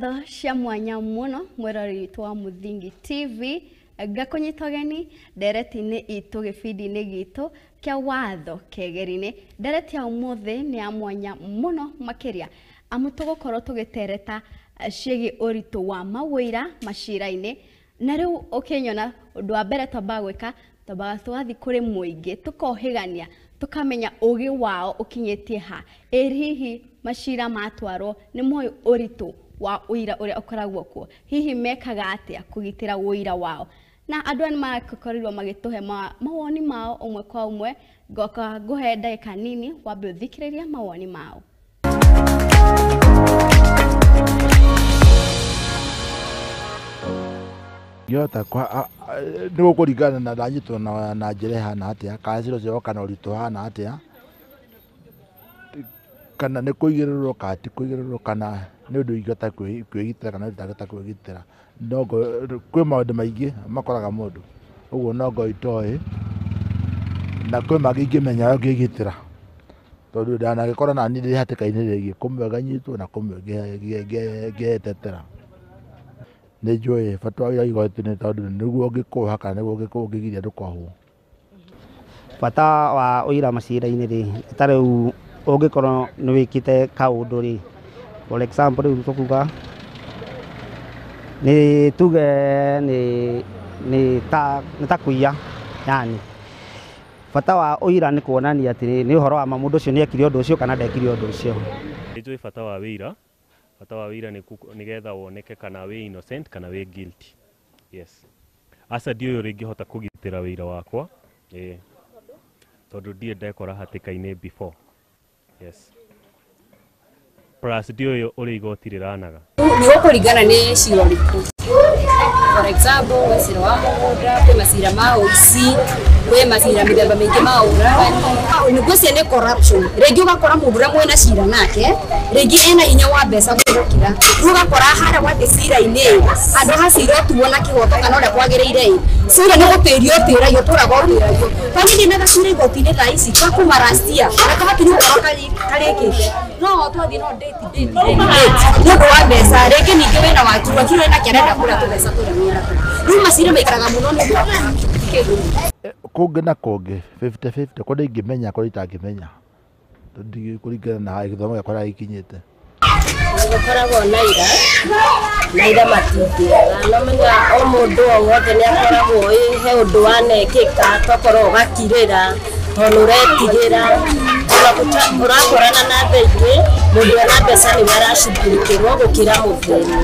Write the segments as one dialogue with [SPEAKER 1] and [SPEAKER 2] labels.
[SPEAKER 1] Ngatho cia mwanya muno mwiroreri witũ wa Muthingi TV ngakũnyita ũgeni ndereti-inĩ itũ gĩbindi-inĩ gitũ kĩa watho kegeri-inĩ. Ndereti ya ũmũthĩ nĩ ya mwanya mũno makĩria amu tũgũkorwo tũgĩtereta ciĩgiĩ ũritũ wa mawĩra macira-inĩ. Na rĩu ũkĩnyona ũndũ wa mbere twambaga gwĩka, twambaga tũgathiĩ kũrĩ mũingĩ tũkohĩgania tũkamenya ũgĩ wao ũkinyĩtie ha, ĩ hihi macira matwarwo nĩ moĩ ũritũ wa ũira ũrĩa ũkoragwo kuo, hihi mekaga atĩa kũgitĩra ũira wao. Na andũ aya nĩmarakorirwo magĩtũhe mawoni mao ũmwe kwa ũmwe. Ngoka ngũhe ndagĩka nini wambe ũthikĩrĩria mawoni mao.
[SPEAKER 2] Ngĩhota nĩ gũkũringana na ndanyitwo na njĩra ĩhana atĩa, kana cira ũcio woka na ũritũ ũhana atĩa, kana nĩ kũigĩrĩrwo kana ti kũigĩrĩrwo, kana nĩ ũndũ ingĩhota kwĩgitĩra kana itangĩhota kwĩgitĩra. No kwĩ maũndũ maingĩ makoraga mũndũ, ũguo no ngorwo itoĩ, na kwĩ mangĩ ingĩmenya ngĩgitĩra, tondũ ndanagĩkora naniĩ ndĩ hatĩka-inĩ rĩngĩ, kũmwe nganyitwo na kũmwe ngetetera. Nĩ njũĩ bata wa wĩra igoti-inĩ tondũ nĩguo ũngĩkũha kana nĩguo ũngĩgiria ndũkohwo.
[SPEAKER 3] Bata wa ũira macira-inĩ rĩ, ta rĩu ũngĩkorwo nĩ wĩkĩte kaũndũ rĩ, for example rĩu tũkuga nĩ tuge nĩ ta kũiya, yani bata wa ũira nĩ kuonania atĩ nĩ ũhoro wa ma mũndũ ũcio nĩ ekire ũndũ ũcio kana ndekire ũndũ ũcio.
[SPEAKER 4] Nĩ njũĩ bata wa wĩira. Bata wa wĩira nĩ nĩgetha woneke kana wĩ innocent kana wĩ guilty. Yes. Aca ndiũĩ ũrĩa ingĩhota kũgitĩra wĩira wakwa, ĩĩ, tondũ ndirĩ ndekora hatĩka-inĩ before. Yes. Plus ndiũĩ ũrĩa igoti rĩranaga.
[SPEAKER 5] Nĩ gũkũringana nĩ cira ũrĩkũ. For example, gwĩ cira wa mũgũnda, kwĩ macira ma ũici, kwĩ macira mĩthemba mĩingĩ ma ũragani. Ngwĩciria nĩ corruption. Rĩngĩ ũgakora mũndũ ũrĩa mwĩna cira nake, rĩngĩ ena hinya wa mbeca gũgũkĩra. Rĩu ũgakora harĩa gwathiĩ cira-inĩ, handũ ha cira ũtuo na kĩhoto kana ũrĩa kwagĩrĩire ĩ, cira nĩ gũtĩrio ũtĩragio, ũtũraga ũtĩragio. Ta niĩ ndĩna gacira igoti-inĩ thaa ici ga kuma last year, na kahakinya gũkorwo karĩkĩte. No twathiĩ no date, date, date, date. Nĩ ũndũ wa mbeca, rĩngĩ ningĩ wĩna wakiri, wakiri wĩna nake arenda kũrĩa tũbeca tũrĩa wĩna tuo. Rĩu macira maikaraga mũno nĩ ũndũ wa kĩndũ.
[SPEAKER 2] Kũngĩ na kũngĩ, 50-50, kũrĩa ingĩmenya, kũrĩa itangĩmenya. Tondũ kũringana na gĩthomo gĩakwa harĩa gĩkinyĩte.
[SPEAKER 6] Nĩgũkoragwo na ira, na ira matingĩaga. No menya o mũndũ o wothe nĩ akoragwo ĩ he ũndũ wanekĩka, tokorwo ũgakirĩra, tondũ ũretigĩra. Ona ũrakorana na andũ aingĩ, mũndũ ena mbeca nĩwe aracugurikĩrwo gũkĩra mũthĩni.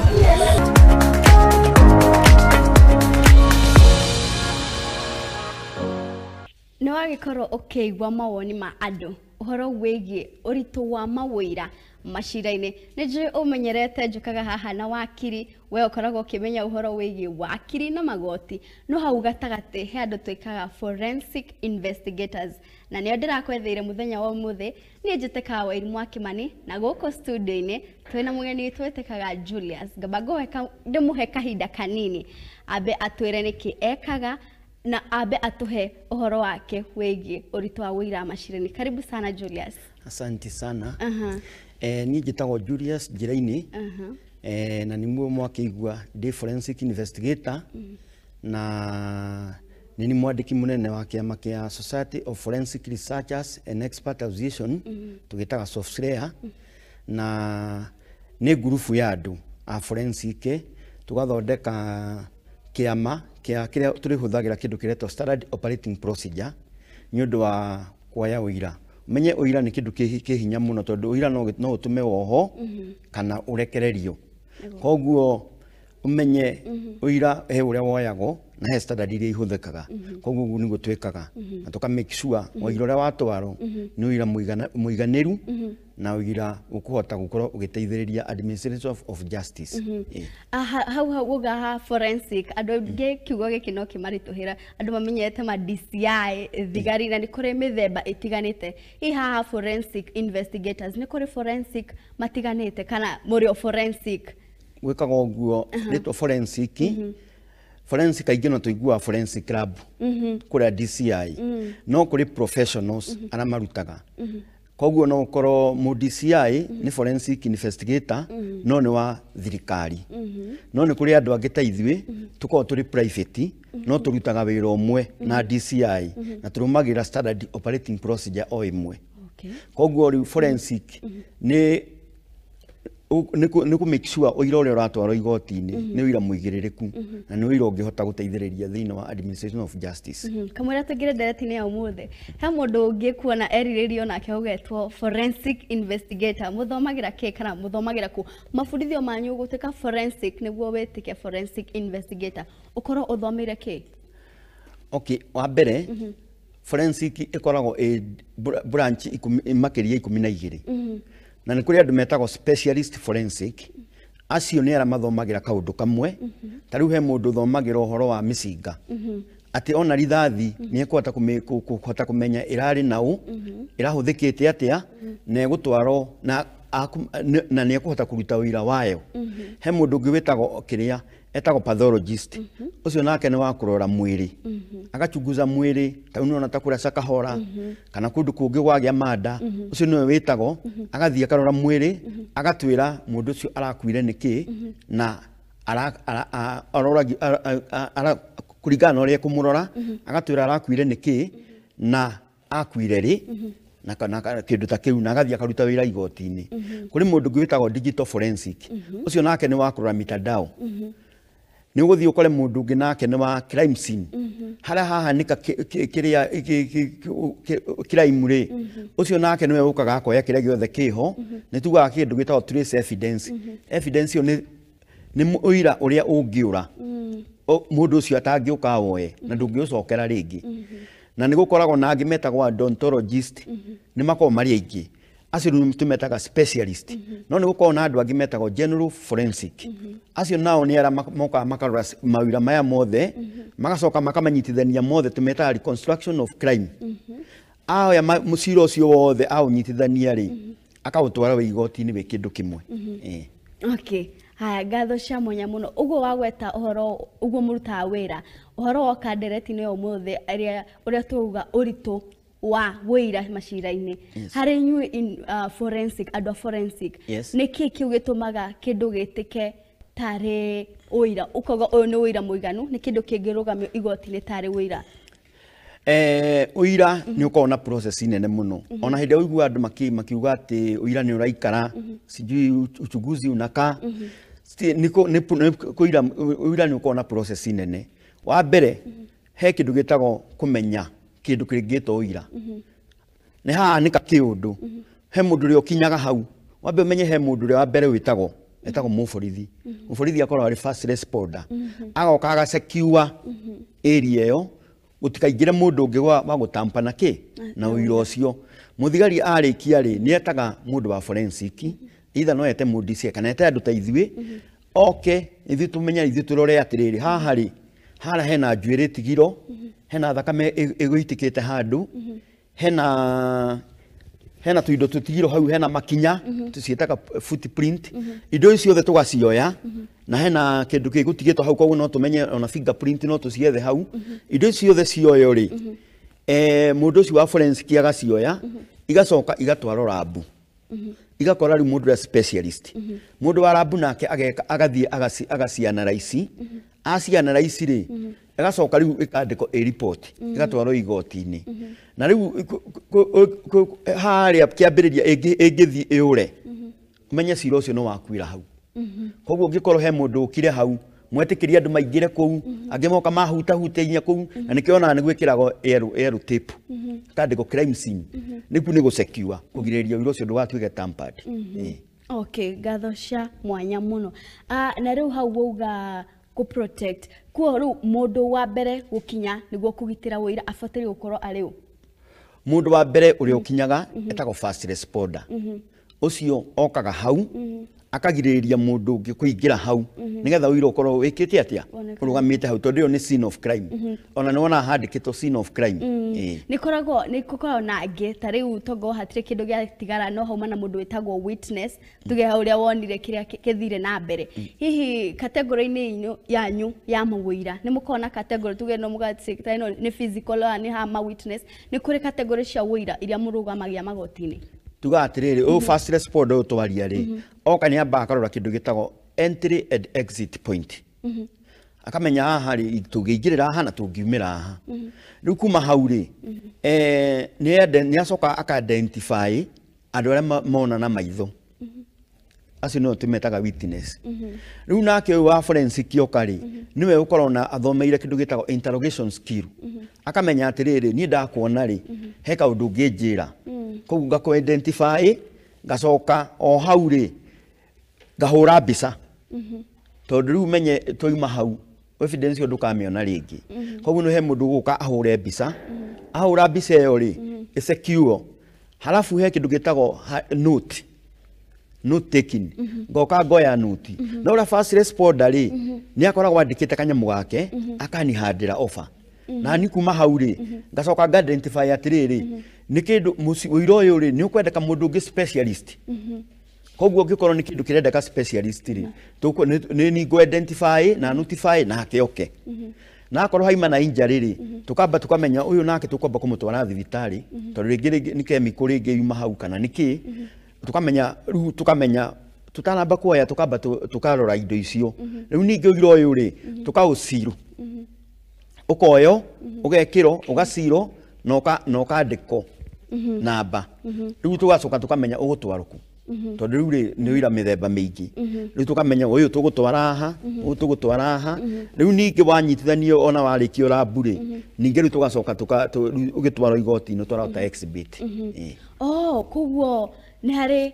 [SPEAKER 1] Nĩ wagĩkorwo ũkĩigua mawoni ma andũ ũhoro wĩgiĩ ũritũ wa mawĩra macira-inĩ. Nĩ njũĩ ũmenyerete njũkaga haha na wakiri, we ũkoragwo ũkĩmenya ũhoro wĩgiĩ wakiri na magoti, no hau gatagatĩ he andũ twĩkaga forensic investigators, na nĩo ndĩrakwetheire mũthenya wa ũmũthĩ. Niĩ njĩtĩkaga Wairimu wa Kĩmani, na gũkũ studio-inĩ twĩna mũgeni witũ wĩtĩkaga Julius. Ngamba ndĩmũhe kahinda kanini ambe atwĩre nĩkĩ ekaga na ambe atuhe ũhoro wake wĩgiĩ ũritũ wa wĩira macira-inĩ. Karibu sana Julius.
[SPEAKER 7] Asante sana. Niĩ njĩtagwo Julius Njiraini. Na nĩmuo mwakĩigua ndĩ forensic investigator, na nĩ ni mwandĩki mũnene wa kĩama kĩa Society of Forensic Researchers and Expert Association, tũgĩtaga SOFREA, na nĩ ngurubu ya andũ a forensic tũgathondeka kĩama kĩa kĩrĩa tũrĩhũthagĩra kĩndũ kĩretwo standard operating procedure nĩ ũndũ wa kuoya ũira. Ũmenye ũira nĩ kĩndũ kĩ hinya mũno, tondũ ũira no ũtũme woho kana ũrekererio. Koguo ũmenye ũira he ũrĩa woyagwo na he standard iria ihũthĩkaga. Koguo ũguo nĩguo twĩkaga, na tũka make sure ũira ũrĩa watwarwo nĩ ũira mũiganĩru na ũira ũkũhota gũkorwo ũgĩteithĩrĩria administration of justice.
[SPEAKER 1] Hau hau uga ha forensic, andũ aingĩ kiugo gĩkĩ no kĩmaritũhĩra, andũ mamenyerete ma DCI thigari, na nĩ kũrĩ mĩthemba ĩtiganĩte. Hihi haha forensic investigators nĩ kũrĩ forensic matiganĩte kana mũrĩ o forensic?
[SPEAKER 7] Gwĩkaga ũguo rĩtwa forensic, forensic kaingĩ no tũiguaga forensic lab kũrĩa DCI, no kũrĩ professionals arĩa marutaga. Koguo no ũkorwo mũ DCI nĩ forensic investigator, no nĩ wa thirikari, no nĩ kũrĩ andũ angĩ ta ithuĩ tũkoragwo tũrĩ private, no tũrutaga wĩra ũmwe na DCI na tũrũmagĩrĩra standard operating procedure o ĩmwe. Koguo rĩu forensic nĩ nĩ kũ make sure ũira ũrĩa ũratwarwo igoti-inĩ nĩ ũira mũigĩrĩrĩku na nĩ ũira ũngĩhota gũteithĩrĩria thĩinĩ wa administration of justice.
[SPEAKER 1] Kamwĩra tũingĩre ndereti-inĩ ya ũmũthĩ, he mũndũ ũngĩ kuona erirĩrio nake ũgetwo forensic investigator. Mũthomagĩra kĩ kana mũthomagĩra kũ? Mabundithio manyu gũtuĩka forensic, nĩguo wĩtĩke forensic investigator ũkorwo ũthomeire kĩ?
[SPEAKER 7] Okay, wa mbere, forensic ĩkoragwo ĩ branch makĩria 12, na nĩ kũrĩ andũ metagwo specialist forensic. Acio nĩ arĩa mathomagĩra kaũndũ kamwe. Ta rĩu he mũndũ ũthomagĩra ũhoro wa mĩcinga, atĩ ona rithathi nĩ ekũhota kũhota kũmenya ĩrarĩ naũ, ĩrahũthĩkĩte atĩa, na ĩgũtwarwo na na nĩ ekũhota kũruta ũira wayo. He mũndũ ũngĩ wĩtagwo kĩrĩa etagwo pathologist. Ũcio nake nĩ wa kũrora mwĩrĩ, agachunguza mwĩrĩ. Ta rĩu nĩwona ta kũrĩa Shakahola kana kũndũ kũngĩ gwagĩa manda, ũcio nĩwe wĩtagwo agathiĩ akarora mwĩrĩ, agatwĩra mũndũ ũcio arakuire nĩkĩ, na kũringana na ũrĩa ekũmũrora agatwĩra arakuire nĩkĩ na akuire rĩ na kana kĩndũ ta kĩu, na agathiĩ akaruta wĩra igoti-inĩ. Kũrĩ mũndũ ũngĩ wĩtagwo digital forensic. Ũcio nake nĩ wa kũrora mitandao. Nĩ ũgũthiĩ ũkore mũndũ ũngĩ nake nĩ wa crime scene, harĩa hahanĩka kĩrĩa crime rĩ, ũcio nake nĩwe ũkaga akoya kĩrĩa gĩothe kĩho. Nĩ tugaga kĩndũ gĩtagwo trace evidence. Evidence ĩyo nĩ ũira ũrĩa ũngĩũra, mũndũ ũcio atangĩũka woe na ndũngĩũcokera rĩngĩ. Na nĩ gũkoragwo na angĩ metagwo odontologist. Nĩ makoragwo marĩ aingĩ, acio rĩu tũmetaga specialist. No nĩ gũkoragwo na andũ angĩ metagwo general forensic. Acio nao nĩ arĩa mokaga makarora mawĩra maya mothe, magacoka makamanyitithania mothe, tũmetaga reconstruction of crime. Aoya mũcira ũcio wothe aũnyitithania rĩ, akaũtwara wĩ igoti-inĩ wĩ kĩndũ kĩmwe.
[SPEAKER 1] Okay, haya, ngatho cia mwanya mũno. Ũguo wagweta ũhoro ũguo mũrutaga wĩra, ũhoro woka ndereti-inĩ ya ũmũthĩ ĩrĩa ũrĩa tũruga ũritũ wa wũira macira-inĩ harĩ inyuĩ forensic, andũ a forensic, nĩ kĩ kĩu gĩtũmaga kĩndũ gĩtĩke tarĩ ũira, ũkauga ũyũ nĩ ũira mũiganu, nĩ kĩndũ kĩngĩrũgamio igoti-inĩ tarĩ ũira?
[SPEAKER 7] Ũira nĩ ũkoragwo na process nene mũno. Ona hĩndĩ ĩrĩa ũiguaga andũ makiuga atĩ ũira nĩ ũraikara, sijui uchunguzi unakaa, nĩ kũira, ũira nĩ ũkoragwo na process nene. Wa mbere, he kĩndũ gĩtagwo kũmenya kĩndũ kĩngĩtwo ũira. Nĩ hahanĩka kĩũndũ, he mũndũ ũrĩa ũkinyaga hau. Wambe ũmenye he mũndũ ũrĩa wa mbere wĩtagwo etagwo mũborithi. Mũborithi akoragwo arĩ first responder, agoka agasecure area ĩyo gũtikaingĩre mũndũ ũngĩ wa gũtampa na kĩ na ũira ũcio. Mũthigari arĩkia rĩ, nĩ etaga mũndũ wa forensic, either no ete mũndũ DCI kana ete andũ ta ithuĩ, oke ithuĩ tũmenye, ithuĩ tũrore atĩrĩrĩ, haha rĩ, harĩa hena njuĩrĩ ĩtigirwo, hena thakame ĩgũitĩkĩte handũ, hena tũindo tũtigirwo hau, hena makinya tũciĩtaga footprint. Indo ici ciothe tũgacioya, na hena kĩndũ gĩgũtigĩtwo hau, koguo no tũmenye ona fingerprint no tũciethe hau. Indo ici ciothe cioyo rĩ, mũndũ ũcio wa forensic agacioya, igacoka igatwarwo rabu, igakora rĩu mũndũ ũrĩa specialist. Mũndũ wa rabu nake ageka agathiĩ agacianalyze. Acianalyze rĩ, ĩgacoka rĩu ĩkandĩkwo ĩ report, ĩgatwarwo igoti-inĩ. Na rĩu harĩa kĩambĩrĩria ĩngĩthiĩ ĩũre, ũmenye cira ũcio nĩ wakuira hau. Koguo ũngĩkorwo he mũndũ ũkire hau, mwetĩkĩrie andũ maingĩre kũu, angĩ moka mahutahutia nginya kũu, na nĩkĩo onaga nĩ gwĩkĩragwo yellow tape, kandĩkwo crime scene, nĩkuo nĩ gũsecure kũgirĩrĩria ũira ũcio ndũgatuĩke tampered.
[SPEAKER 1] Okay, ngatho cia mwanya mũno. Na rĩu hau wauga kũ protect kuo, rĩu mũndũ wa mbere gũkinya nĩguo kũgitĩra ũira abataire gũkorwo arĩ ũ?
[SPEAKER 7] Mũndũ wa mbere ũrĩa ũkinyaga etagwo first responder. Ũcio okaga hau akagirĩrĩria mũndũ ũngĩ kũingĩra hau, nĩgetha ũira ũkorwo wĩkĩte atĩa?
[SPEAKER 1] Wonekane.
[SPEAKER 7] Ũrũgamĩte hau, tondũ ĩyo nĩ scene of crime. Ona nĩ wonaga handĩkĩtwo scene of crime.
[SPEAKER 1] Nĩ koragwo na angĩ ta rĩu tongo hatirĩ kĩndũ gĩatigara, no hauma na mũndũ wĩtagwo witness, tuge hau ũrĩa wonire kĩrĩa kĩthire na mbere. Hihi category-inĩ yanyu ya mawĩira nĩ mũkoragwo na category, tuge no mũgatĩ ta ĩno nĩ physical, aya nĩ ha ma witness? Nĩ kũrĩ category cia wĩira iria mũrũgamagia magoti-inĩ?
[SPEAKER 7] Tuga atĩrĩrĩ, ũyũ first responder ũyũ twaria rĩ, oka nĩ amba akarora kĩndũ gĩtagwo entry and exit point, akamenya haha rĩ tũngĩingĩrĩra haha na tũngiumĩra haha. Rĩu kuma hau rĩ, nĩ acoka aka identify andũ arĩa mona na maitho, acio nĩo tũmetaga witness. Rĩu nake ũyũ wa forensic oka rĩ, nĩwe ũkoragwo na athomeire kĩndũ gĩtagwo interrogation skill, akamenya atĩrĩrĩ, niĩ ndakuona rĩ, he kaũndũ ũngĩnjĩra, koguo ngakũ identify, ngacoka o hau rĩ ngahũra mbica, tondũ rĩu menye twauma hau evidence ĩyo ndũkamĩona rĩngĩ. Koguo nĩ he mũndũ ũgũka ahũre mbica, ahũra mbica ĩyo rĩ ĩsecure, halafu he kĩndũ gĩtagwo note taking, ngoka ngoya note. No ũrĩa first responder rĩ, nĩ akoragwo andĩkĩte kanyamũ gake akanihandĩra offer, na ni kuma hau rĩ ngacoka nga identify atĩrĩrĩ, nĩ kĩndũ ũira ũyũ rĩ nĩ ũkwendeka mũndũ ũngĩ specialist. Koguo ũngĩkorwo nĩ kĩndũ kĩrendeka specialist rĩ, nĩ ni ngũ identify na notify nake oke. Na akorwo haima na injury rĩ, tukamba tukamenya ũyũ nake tukwamba kũmũtwara thibitarĩ, tondũ rĩngĩ nĩ chemical rĩngĩ yuma hau kana nĩ kĩ, tukamenya rĩu tukamenya tutanamba kuoya, tukamba tukarora indo icio. Rĩu ningĩ ũira ũyũ rĩ tukaũcirũ, ũkoywo, ũgekĩrwo, ũgacirwo na ũkandĩkwo namba. Rĩu tũgacoka tũkamenya ũgũtwarwo kũ, tondũ rĩu rĩ nĩ ũira mĩthemba mĩingĩ. Rĩu tũkamenya ũyũ tũgũtwara haha, ũyũ tũgũtwara haha. Rĩu ningĩ wanyitithanio ona warĩkio rambu rĩ, ningĩ rĩu tũgacoka ũgĩtwarwo igoti-inĩ, ũtwaragwo ta exhibit.
[SPEAKER 1] Oh, koguo nĩ harĩ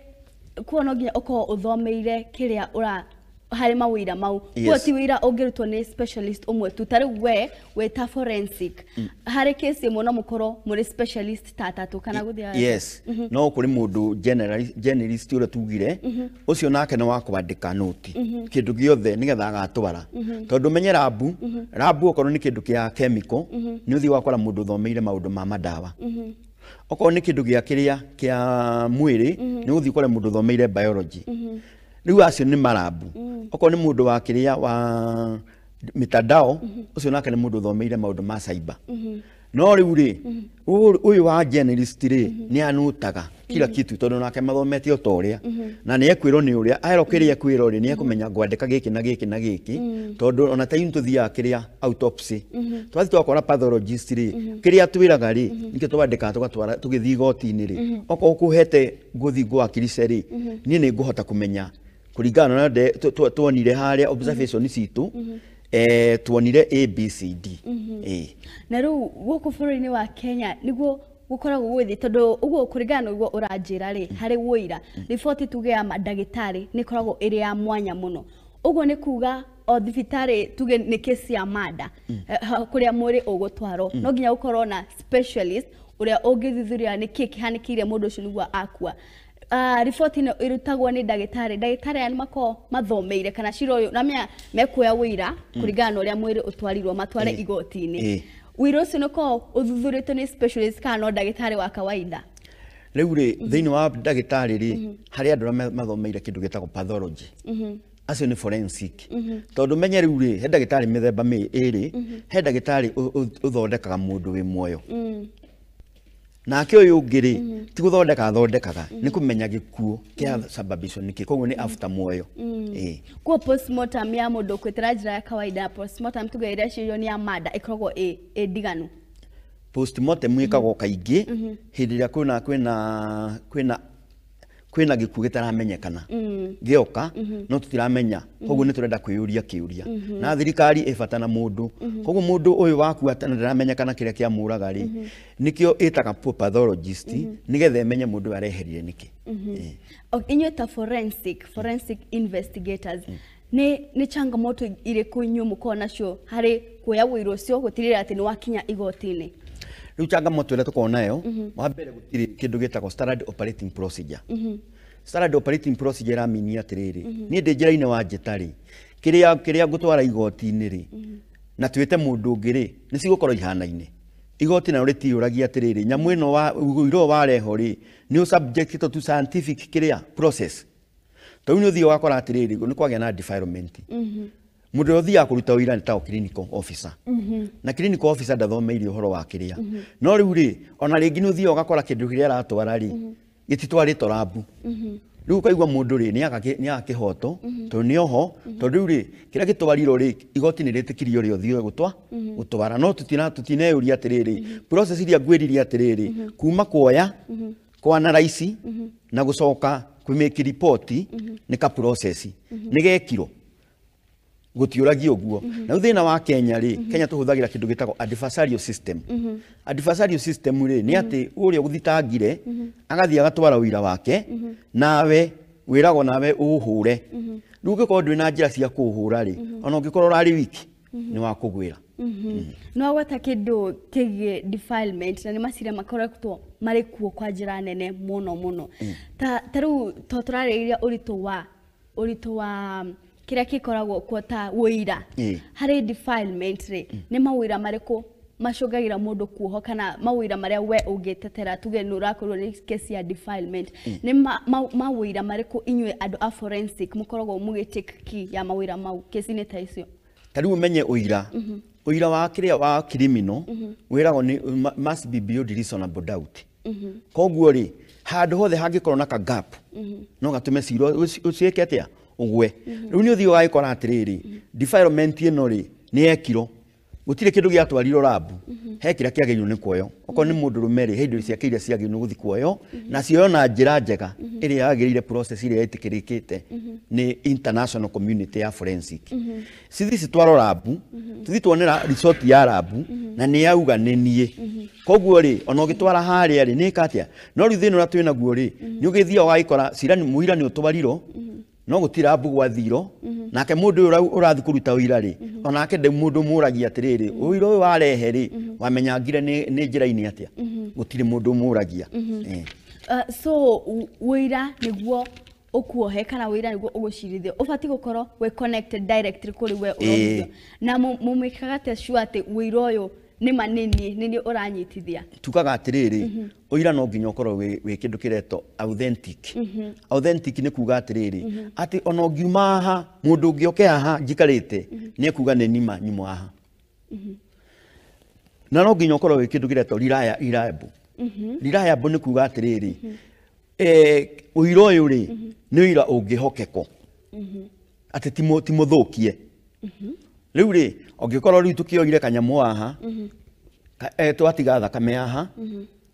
[SPEAKER 1] kuo no nginya ũkorwo ũthomeire kĩrĩa ũra harĩ mawĩra mau. Kuo ti wĩra ũngĩrutwo nĩ specialist ũmwe tu. Ta rĩu we wĩ ta forensic, harĩ case ĩmwe no mũkorwo mũrĩ specialist ta atatũ kana gũthiĩ?
[SPEAKER 7] Yes, no kũrĩ mũndũ generalist ũrĩa tugire, ũcio nake nĩ wa kwandĩka noti kĩndũ gĩothe nĩgetha agatwara, tondũ menye rambu okorwo nĩ kĩndũ kĩa chemical, nĩ ũthiĩ wakora mũndũ ũthomeire maũndũ ma madawa. Okorwo nĩ kĩndũ gĩa kĩrĩa kĩa mwĩrĩ, nĩ ũthiĩ ũkore mũndũ ũthomeire biology. Rĩu acio nĩ marambu. Okorwo nĩ mũndũ wa kĩrĩa wa mitandao, ũcio nake nĩ mũndũ ũthomeire maũndũ ma cyber. No rĩu rĩ, ũyũ wa generalist rĩ nĩ anutaga kila kitu, tondũ nake mathomete o ta ũrĩa, na nĩ ekwĩrwo nĩ ũrĩa aerwo kĩrĩa ekwĩrwo rĩ, nĩ ekũmenya ngwandĩka gĩkĩ na gĩkĩ na gĩkĩ, tondũ ona ta ithuĩ tũthiaga kĩrĩa autopsy, twathiĩ twakora pathologist rĩ, kĩrĩa twĩraga rĩ nĩkĩo twandĩkaga tũgatwara tũgĩthiĩ igoti-inĩ rĩ. Okorwo ũkũhete ngũthiĩ ngwakirise rĩ, niĩ nĩ ngũhota kũmenya kũringana na tuonire harĩa observation citũ, tuonire A B C D.
[SPEAKER 1] Na rĩu gũkũ bũrũri-inĩ wa Kenya nĩguo gũkoragwo gũgĩthiĩ, tondũ ũguo kũringana na ũguo ũranjĩra rĩ, harĩ wũira riboti tuge ya mandagĩtarĩ nĩ ĩkoragwo ĩrĩ ya mwanya mũno. Ũguo nĩ kuga o thibitarĩ tuge nĩ kesi ya mada kũrĩa mwĩrĩ ũgũtwarwo, no nginya gũkorwo na specialist ũrĩa ũngĩthuthuria nĩkĩ kĩhanĩkĩire mũndũ ũcio nĩguo akua. Riboti ĩno ĩrutagwo nĩ ndagĩtarĩ, ndagĩtarĩ aya nĩ makoragwo mathomeire kana cira ũyũ namenya mekuoya wũira kũringana na ũrĩa mwĩrĩ ũtwarirwo matware igoti-inĩ. Wĩra ũcio nĩ ũkoragwo ũthuthurĩtio nĩ specialist kana no ndagĩtarĩ wa kawaida?
[SPEAKER 7] Rĩu rĩ, thĩinĩ wa ndagĩtarĩ rĩ, harĩ andũ arĩa mathomeire kĩndũ gĩtagwo pathology, acio nĩ forensic. Tondũ menye rĩu rĩ, he ndagĩtarĩ mĩthemba ĩrĩ, he ndagĩtarĩ ũthondekaga mũndũ wĩ muoyo, nake ũyũ ũngĩ rĩ ti gũthondeka athondekaga, nĩ kũmenya gĩkuũ kĩa sababishwo nĩkĩ, koguo nĩ after muoyo.
[SPEAKER 1] Kuo postmortem ya mũndũ ũkuĩte njĩra ya kawaida, postmortem tuge ĩrĩa ĩcirio nĩ ya mada ĩkoragwo ĩ ndiganu?
[SPEAKER 7] Postmortem ĩkagwo kaingĩ hĩndĩ ĩrĩa kwĩna gĩkuũ gĩtaramenyekana gĩoka, no tũtiramenya, koguo nĩ tũrenda kwĩyũria kĩũria, na thirikari ĩbata na mũndũ, koguo mũndũ ũyũ wakua na ndaramenyekana kĩrĩa kĩamũraga rĩ, nĩkĩo ĩtaga pathologist nĩgetha ĩmenye mũndũ ũyũ areherire nĩkĩ.
[SPEAKER 1] Inyuĩ ta forensic investigators, nĩ changamoto irĩkũ inyuĩ mũkoragwo nacio harĩ kuoya wũira ũcio gũtigĩrĩra atĩ nĩ wakinya igoti-inĩ?
[SPEAKER 7] Rĩu changamoto ĩrĩa tũkoragwo nayo, wa mbere gũtirĩ kĩndũ gĩtagwo standard operating procedure. Standard operating procedure ĩramini atĩrĩrĩ, niĩ ndĩ njĩra-inĩ wa njĩta rĩ, kĩrĩa ngũtwara igoti-inĩ rĩ, na twĩte mũndũ ũngĩ rĩ, nĩ cigũkorwo ihanaine. Igoti narĩo rĩtiyũragia atĩrĩrĩ, nyamũ ĩno ũira ũyũ wareho rĩ, nĩ ũ subject to scientific kĩrĩa process. Tondũ nĩ ũthiaga ũgakora atĩrĩrĩ, nĩ kwagĩa na defilement. Mũndũ ũrĩa ũthiaga kũruta ũira nĩ ta clinical officer. Na clinical officer ndathomeire ũhoro wa kĩrĩa. No rĩu rĩ, ona rĩngĩ nĩ ũthiaga ũgakora kĩndũ kĩrĩa aratwara rĩ, Gĩtitwarĩtwo rambu. Rĩu ũkaigua mũndũ rĩ nĩ aga kĩhoto tondũ nĩ oho, tondũ rĩu rĩ kĩrĩa gĩtwarirwo rĩ igoti nĩ rĩtĩkĩrio rĩ ũthiĩ gũtwara no tutineyũria atĩrĩrĩ process iria ngwĩririe atĩrĩrĩ kuma kuoya kwanaraici na gũcoka kwĩmĩki ripoti nĩ ka process nĩ gekirwo gũtiũragio ũguo. Na rĩu thĩna wa Kenya rĩ, Kenya tũhũthagĩra kĩndũ gĩtagwo adversarial system. Adversarial system rĩ nĩ atĩ ũrĩa ũgũthitangire agathiĩ agatwara ũira wake, nawe wĩragwo nawe ũũhũre. Rĩu ũngĩkorwo ndwĩ na njĩra cia kũũhũra rĩ, ona ũngĩkorwo ũrarĩ wiki nĩ wakũgwĩra.
[SPEAKER 1] No gweta kĩndũ kĩgiĩ defilement na nĩ macira makoretwo marĩ kuo kwa njĩra nene mũno mũno. Ta rĩu to tũrarĩrĩria ũritũ wa kĩrĩa gĩkoragwo kuo ta ũira harĩ defilement rĩ, nĩ mawĩra marĩkũ macũngagĩra mũndũ kuohwo kana mawĩra marĩa we ũngĩtetera tuge nĩ ũrakorwo nĩ kesi ya defilement, nĩ mawĩra marĩkũ inyuĩ andũ a forensic mũkoragwo mũgĩ take key ya mawĩra mau kesi-inĩ ta icio?
[SPEAKER 7] Ta rĩu ũmenye ũira ũira wa kĩrĩa wa criminal wĩragwo nĩ must be beyond reasonable doubt. Koguo rĩ handũ hothe hangĩkorwo na ka gap no gatũme cira ũciĩke atĩa ũgwe. Rĩu nĩ ũthiĩ ũgagĩkora atĩrĩrĩ defilement ĩno rĩ nĩ yekirwo, gũtirĩ kĩndũ gĩatwarirwo rambu, he kĩrĩa kĩagĩrĩirwo nĩ kuoywo. Okorwo nĩ mũndũ rũme rĩ, he indo ciake iria ciagĩrĩirwo nĩ gũthiĩ kuoywo na cioywo na njĩra njega ĩrĩa yagĩrĩire process ĩrĩa ĩtĩkĩrĩkĩte nĩ international community ya forensic. Cithi citwarwo rambu, tũthiĩ tuonera result ya rambu na nĩ yauga nĩ niĩ. Koguo rĩ ona ũgĩtwara harĩa rĩ nĩ ĩka atĩa? No rĩu thĩna ũrĩa twĩ naguo rĩ nĩ ũgĩthiaga ũgagĩkora cira mũira nĩ ũtwarirwo no gũtirĩ rambu gwathirwo, nake mũndũ ũyũ ũrathiĩ kũruta ũira rĩ onake ndĩ mũndũ mũragia atĩrĩrĩ ũira ũyũ warehe rĩ wamenyangire nĩ njĩra-inĩ atĩa, gũtirĩ mũndũ mũragia.
[SPEAKER 1] So ũira nĩguo ũkuohe kana ũira nĩguo ũgũcirithio ũbatiĩ gũkorwo wĩ connected directly kũrĩ we ũrohithio, na mũmĩkaga atĩa sure atĩ ũira ũyũ nĩ ma nĩ niĩ ũranyitithia?
[SPEAKER 7] Tugaga atĩrĩrĩ ũira no nginya ũkorwo wĩ kĩndũ kĩretwo authentic. Authentic nĩ kuga atĩrĩrĩ atĩ ona ũngiuma haha mũndũ ũngĩ oke haha njikarĩte nĩ ekuga nĩ nima nyuma haha. Na no nginya ũkorwo wĩ kĩndũ kĩretwo reliable. Reliable nĩ kuga atĩrĩrĩ ũira ũyũ rĩ nĩ ũira ũngĩhokekwo atĩ ti mũthũkie. Rĩu rĩ ũngĩkorwo rĩu tũkĩoire kanyamũ haha twatiga thakame haha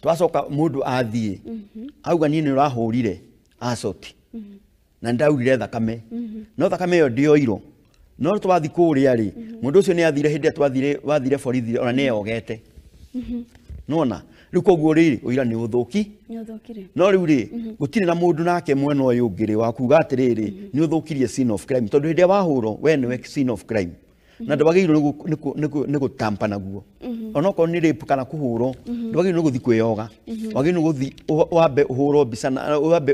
[SPEAKER 7] twacoka mũndũ athiĩ auga niĩ nĩ ũrahũrire assault na ndaurire thakame no thakame ĩyo ndĩoirwo, no twathiĩ kũrĩa rĩ mũndũ ũcio nĩ athire hĩndĩ ĩrĩa wathire borithi ona nĩ eyogete. Nĩwona rĩu koguo rĩ ũira nĩ ũthũki, no rĩu rĩ gũtirĩ na mũndũ nake mwena ũyũ ũngĩ rĩ wa kuga atĩrĩrĩ nĩ ũthũkirie scene of crime, tondũ hĩndĩ ĩrĩa wahũrwo we nĩwe scene of crime na ndwagĩrĩirwo nĩ gũtampa naguo. Onokorwo nĩ rape kana kũhũrwo ndwagĩrĩirwo nĩ gũthiĩ kwĩyoga, wagĩrĩirwo nĩ gũthiĩ wambe ũhũrwo mbica na wambe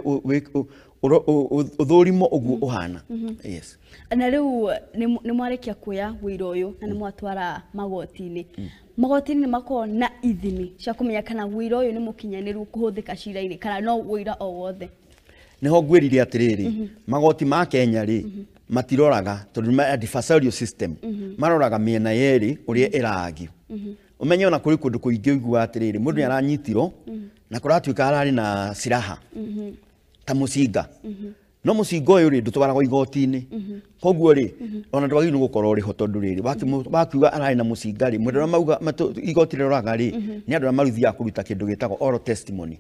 [SPEAKER 7] ũthũrimwo ũguo ũhana. Yes.
[SPEAKER 1] Na rĩu nĩ mwarĩkia kuoya ũira ũyũ na nĩ mwatwara magoti-inĩ. Magoti-inĩ nĩ makoragwo na ithimi cia kũmenya kana ũira ũyũ nĩ mũkinyanĩru kũhũthĩka cira-inĩ kana no ũira o wothe?
[SPEAKER 7] Nĩho ngwĩrire atĩrĩrĩ magoti ma Kenya rĩ matiroraga tondũ nĩ adversarial system, maroraga mĩena yerĩ ũrĩa ĩraagio. Ũmenye ona kũrĩ kũndũ kũingĩ ũiguaga atĩrĩrĩ mũndũ nĩ aranyitirwo na kũratuĩka ararĩ na silaha ta mũcinga, no mũcinga ũyũ rĩ ndũtwaragwo igoti-inĩ, koguo rĩ ona ndwagĩrĩirwo nĩ gũkorwo ũrĩ ho tondũ rĩrĩ wakiuga ararĩ na mũcinga rĩ mũndũ ũrĩa mauga igoti rĩroraga rĩ nĩ andũ arĩa maruthiaga kũruta kĩndũ gĩtagwo oral testimony,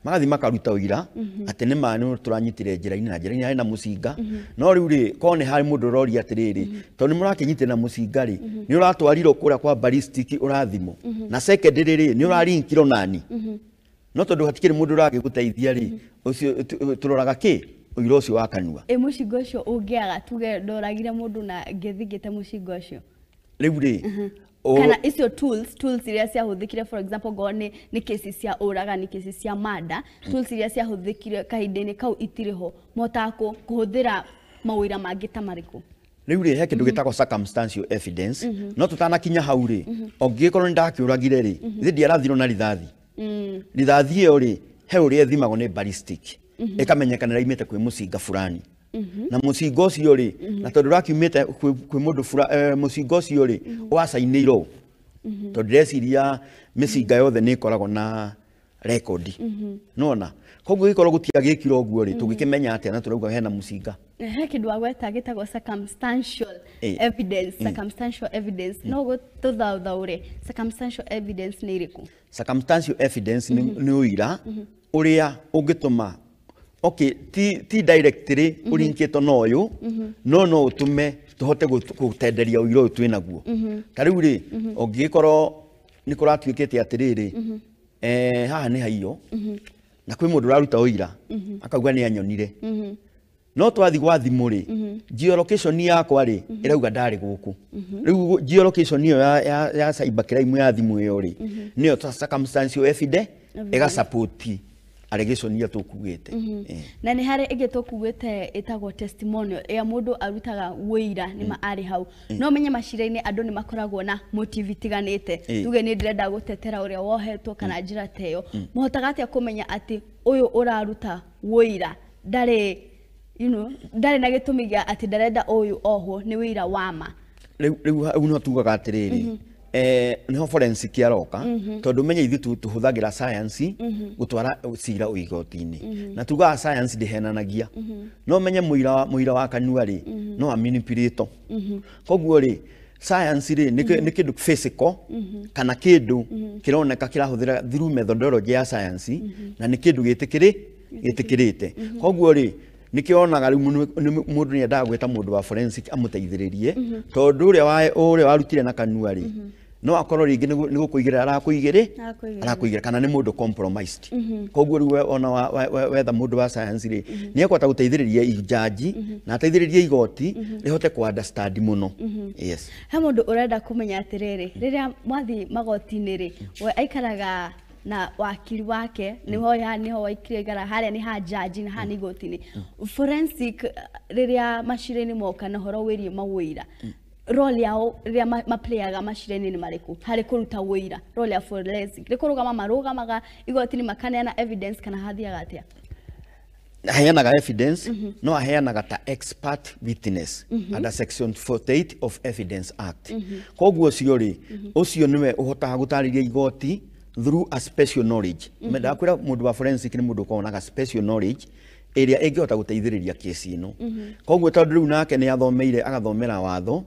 [SPEAKER 7] magathiĩ makaruta ũira atĩ nĩ ma nĩ tũranyitire njĩra-inĩ na njĩra-inĩ arĩ na mũcinga, no rĩu rĩ korwo nĩ harĩ mũndũ ũroria atĩrĩrĩ tondũ nĩ mũrakĩnyitire na mũcinga rĩ nĩ ũratwarirwo kũrĩa kwa ballistic ũrathimwo, na secondary rĩ nĩ ũrarinkirwo nani, no tondũ hatikĩrĩ mũndũ ũragĩgũteithia rĩ ũcio tũroraga kĩ ũira ũcio wa kanua.
[SPEAKER 1] Ĩ mũcinga ũcio ũngĩaga tuge ndoragire mũndũ na ngĩthingĩte mũcinga ũcio
[SPEAKER 7] rĩu rĩ
[SPEAKER 1] kana icio tools iria ciahũthĩkire, for example ngorwo nĩ kesi cia ũragani, kesi cia murder, tools iria ciahũthĩkire kahinda-inĩ kau itirĩ ho, mohotaga kũhũthĩra mawĩra mangĩ ta marĩkũ?
[SPEAKER 7] Rĩu rĩ he kĩndũ gĩtagwo circumstantial evidence, no tũtanakinya hau rĩ ũngĩgĩkorwo nĩ ndakĩũragire rĩ ithe ndiarathirwo na rithathi, rithathi ĩyo rĩ he ũrĩa ĩthimagwo nĩ ballistic ĩkamenyeka nĩ ĩraumĩte kwĩ mũcinga fulani, na mũcinga ũcio rĩ na tondũ ũrakiumĩte kwĩ mũndũ mũcinga ũcio rĩ wacainĩirwo, tondũ ndĩreciria mĩcinga yothe nĩ ĩkoragwo na record nona koguo gikorwo gutiagikirwo guo ri tugikimenya atia na turauga hena mucinga.
[SPEAKER 1] He kindu wagweta gitagwo circumstantial evidence. Circumstantial evidence no gututhauthaure circumstantial evidence ni iriku?
[SPEAKER 7] Circumstantial evidence ni uira uria ungituma okay ti directly urinkitwo na uyu no no utume tuhote gutenderia uira uyu twinaguo. Ta riu ri ungikorwo ni kuratuikite atiriri haha ni haiyo na kwi mundu uraruta uira akauga ni anyonire no twathi gwa thimu ri geolocation yakwa ri irauga ndari guku. Riu geolocation iyo ya cyber crime ya thimu iyo ri niyo circumstantial evidence ega support allegation iria tukugite.
[SPEAKER 1] Na ni hari ingi tukugite itagwo testimonial ya mundu arutaga wira ni ma ari hau. No menye macira-ini andu ni makoragwo na motive itiganite. Tuge ni ndirenda gutetera uria wohetwo kana njira teyo. Muhotaga atia kumenya ati uyu uraruta wira ndari ndari na gitumi gia ati ndarenda uyu ohwo ni wira wa ma?
[SPEAKER 7] Riu no tugaga atiriri niho forensic yaroka tondu menye ithuĩ tuhuthagira science gutwara cira igoti-inĩ na tugaga science ndihenanagia no menye muira wa kanua ri no amanipulate. Koguo ri science ri ni kindu physical kana kindu kironeka kirahuthira through methodology ya science na ni kindu gitikirite. Koguo ri nikionaga riu mundu ni endaga gwita mundu wa forensic amuteithiririe tondu uria warutire na kanua ri no akorwo ringi ni gukuigirira arakuigirira kana ni mundu compromised. Koguo riu ona wetha mundu wa science ri ni ekwata guteithiriria ijaji na ateithiririe igoti rihote ku understand muno. Yes,
[SPEAKER 1] he mundu urenda kumenya atiriri riria mwathi magoti-ini ri we aikaraga na wakili wake niho ya niho waikire gara haria ni ha judge na ha igoti-ini. Forensic riria macira-ini moka na horo wirie mawira role yao riria maplayaga macira-ini ni mariku hari kuruta wira? Role ya forensic rikurugama marugamaga igoti-ini makaneana evidence kana hathiaga atia?
[SPEAKER 7] Aheanaga evidence no aheanaga ta expert witness under section 48 of Evidence Act. Koguo ucio ri ucio niwe uhotaga gutariria igoti through a special knowledge. Ndakwira mundu wa forensic ni mundu ukonaga special knowledge ĩrĩa ĩngĩhota gũteithĩrĩria kesi ĩno. Koguo tondũ rĩu nake nĩ athomeire agathomera watho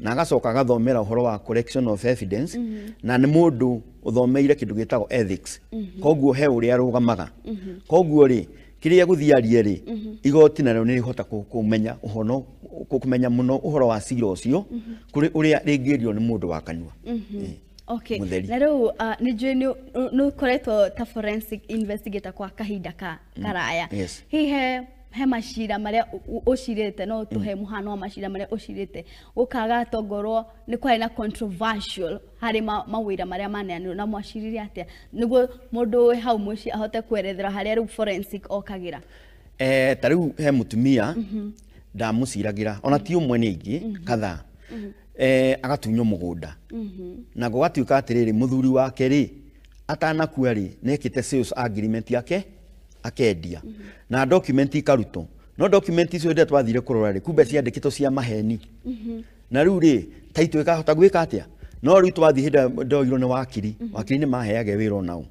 [SPEAKER 7] na agacoka agathomera ũhoro wa collection of evidence na nĩ mũndũ ũthomeire kĩndũ gĩtagwo ethics. Koguo he ũrĩa arũgamaga. Koguo rĩ kĩrĩa gũthiĩ arie rĩ igoti narĩo nĩ rĩhota kũmenya ũhoro kũmenya mũno ũhoro wa cira ũcio kũrĩ ũrĩa rĩngĩrio nĩ mũndũ wa kanua.
[SPEAKER 1] Okay. Na riu ni njui ni ukoretwo ta forensic investigator kwa kahinda ka karaya. Hihi he macira maria ucirite no tuhe muhano wa macira maria ucirite gukaga tongorwo ni kwari na controversial hari mawira maria maneanirwo na mwacirire atia niguo mundu wi hau mucii ahote kwerethera haria riu forensic okagira?
[SPEAKER 7] Ta riu he mutumia ndamuciragira ona ti umwe ni ingi kathaa agatunywo mugunda na gũgatuĩka atĩrĩrĩ mũthuri wake rĩ atanakua rĩ nĩekĩte sales agreement yake akendia na document ikarutwo no document icio rĩrĩa twathire kũrora rĩ kumbe ciandĩkĩtwo cia maheni na rĩu rĩ taitũ ĩkahota gwĩka atĩa? No rĩu twathiĩ hĩndĩ ndoirwo nĩ wakiri wakiri nĩ maheage wĩra onao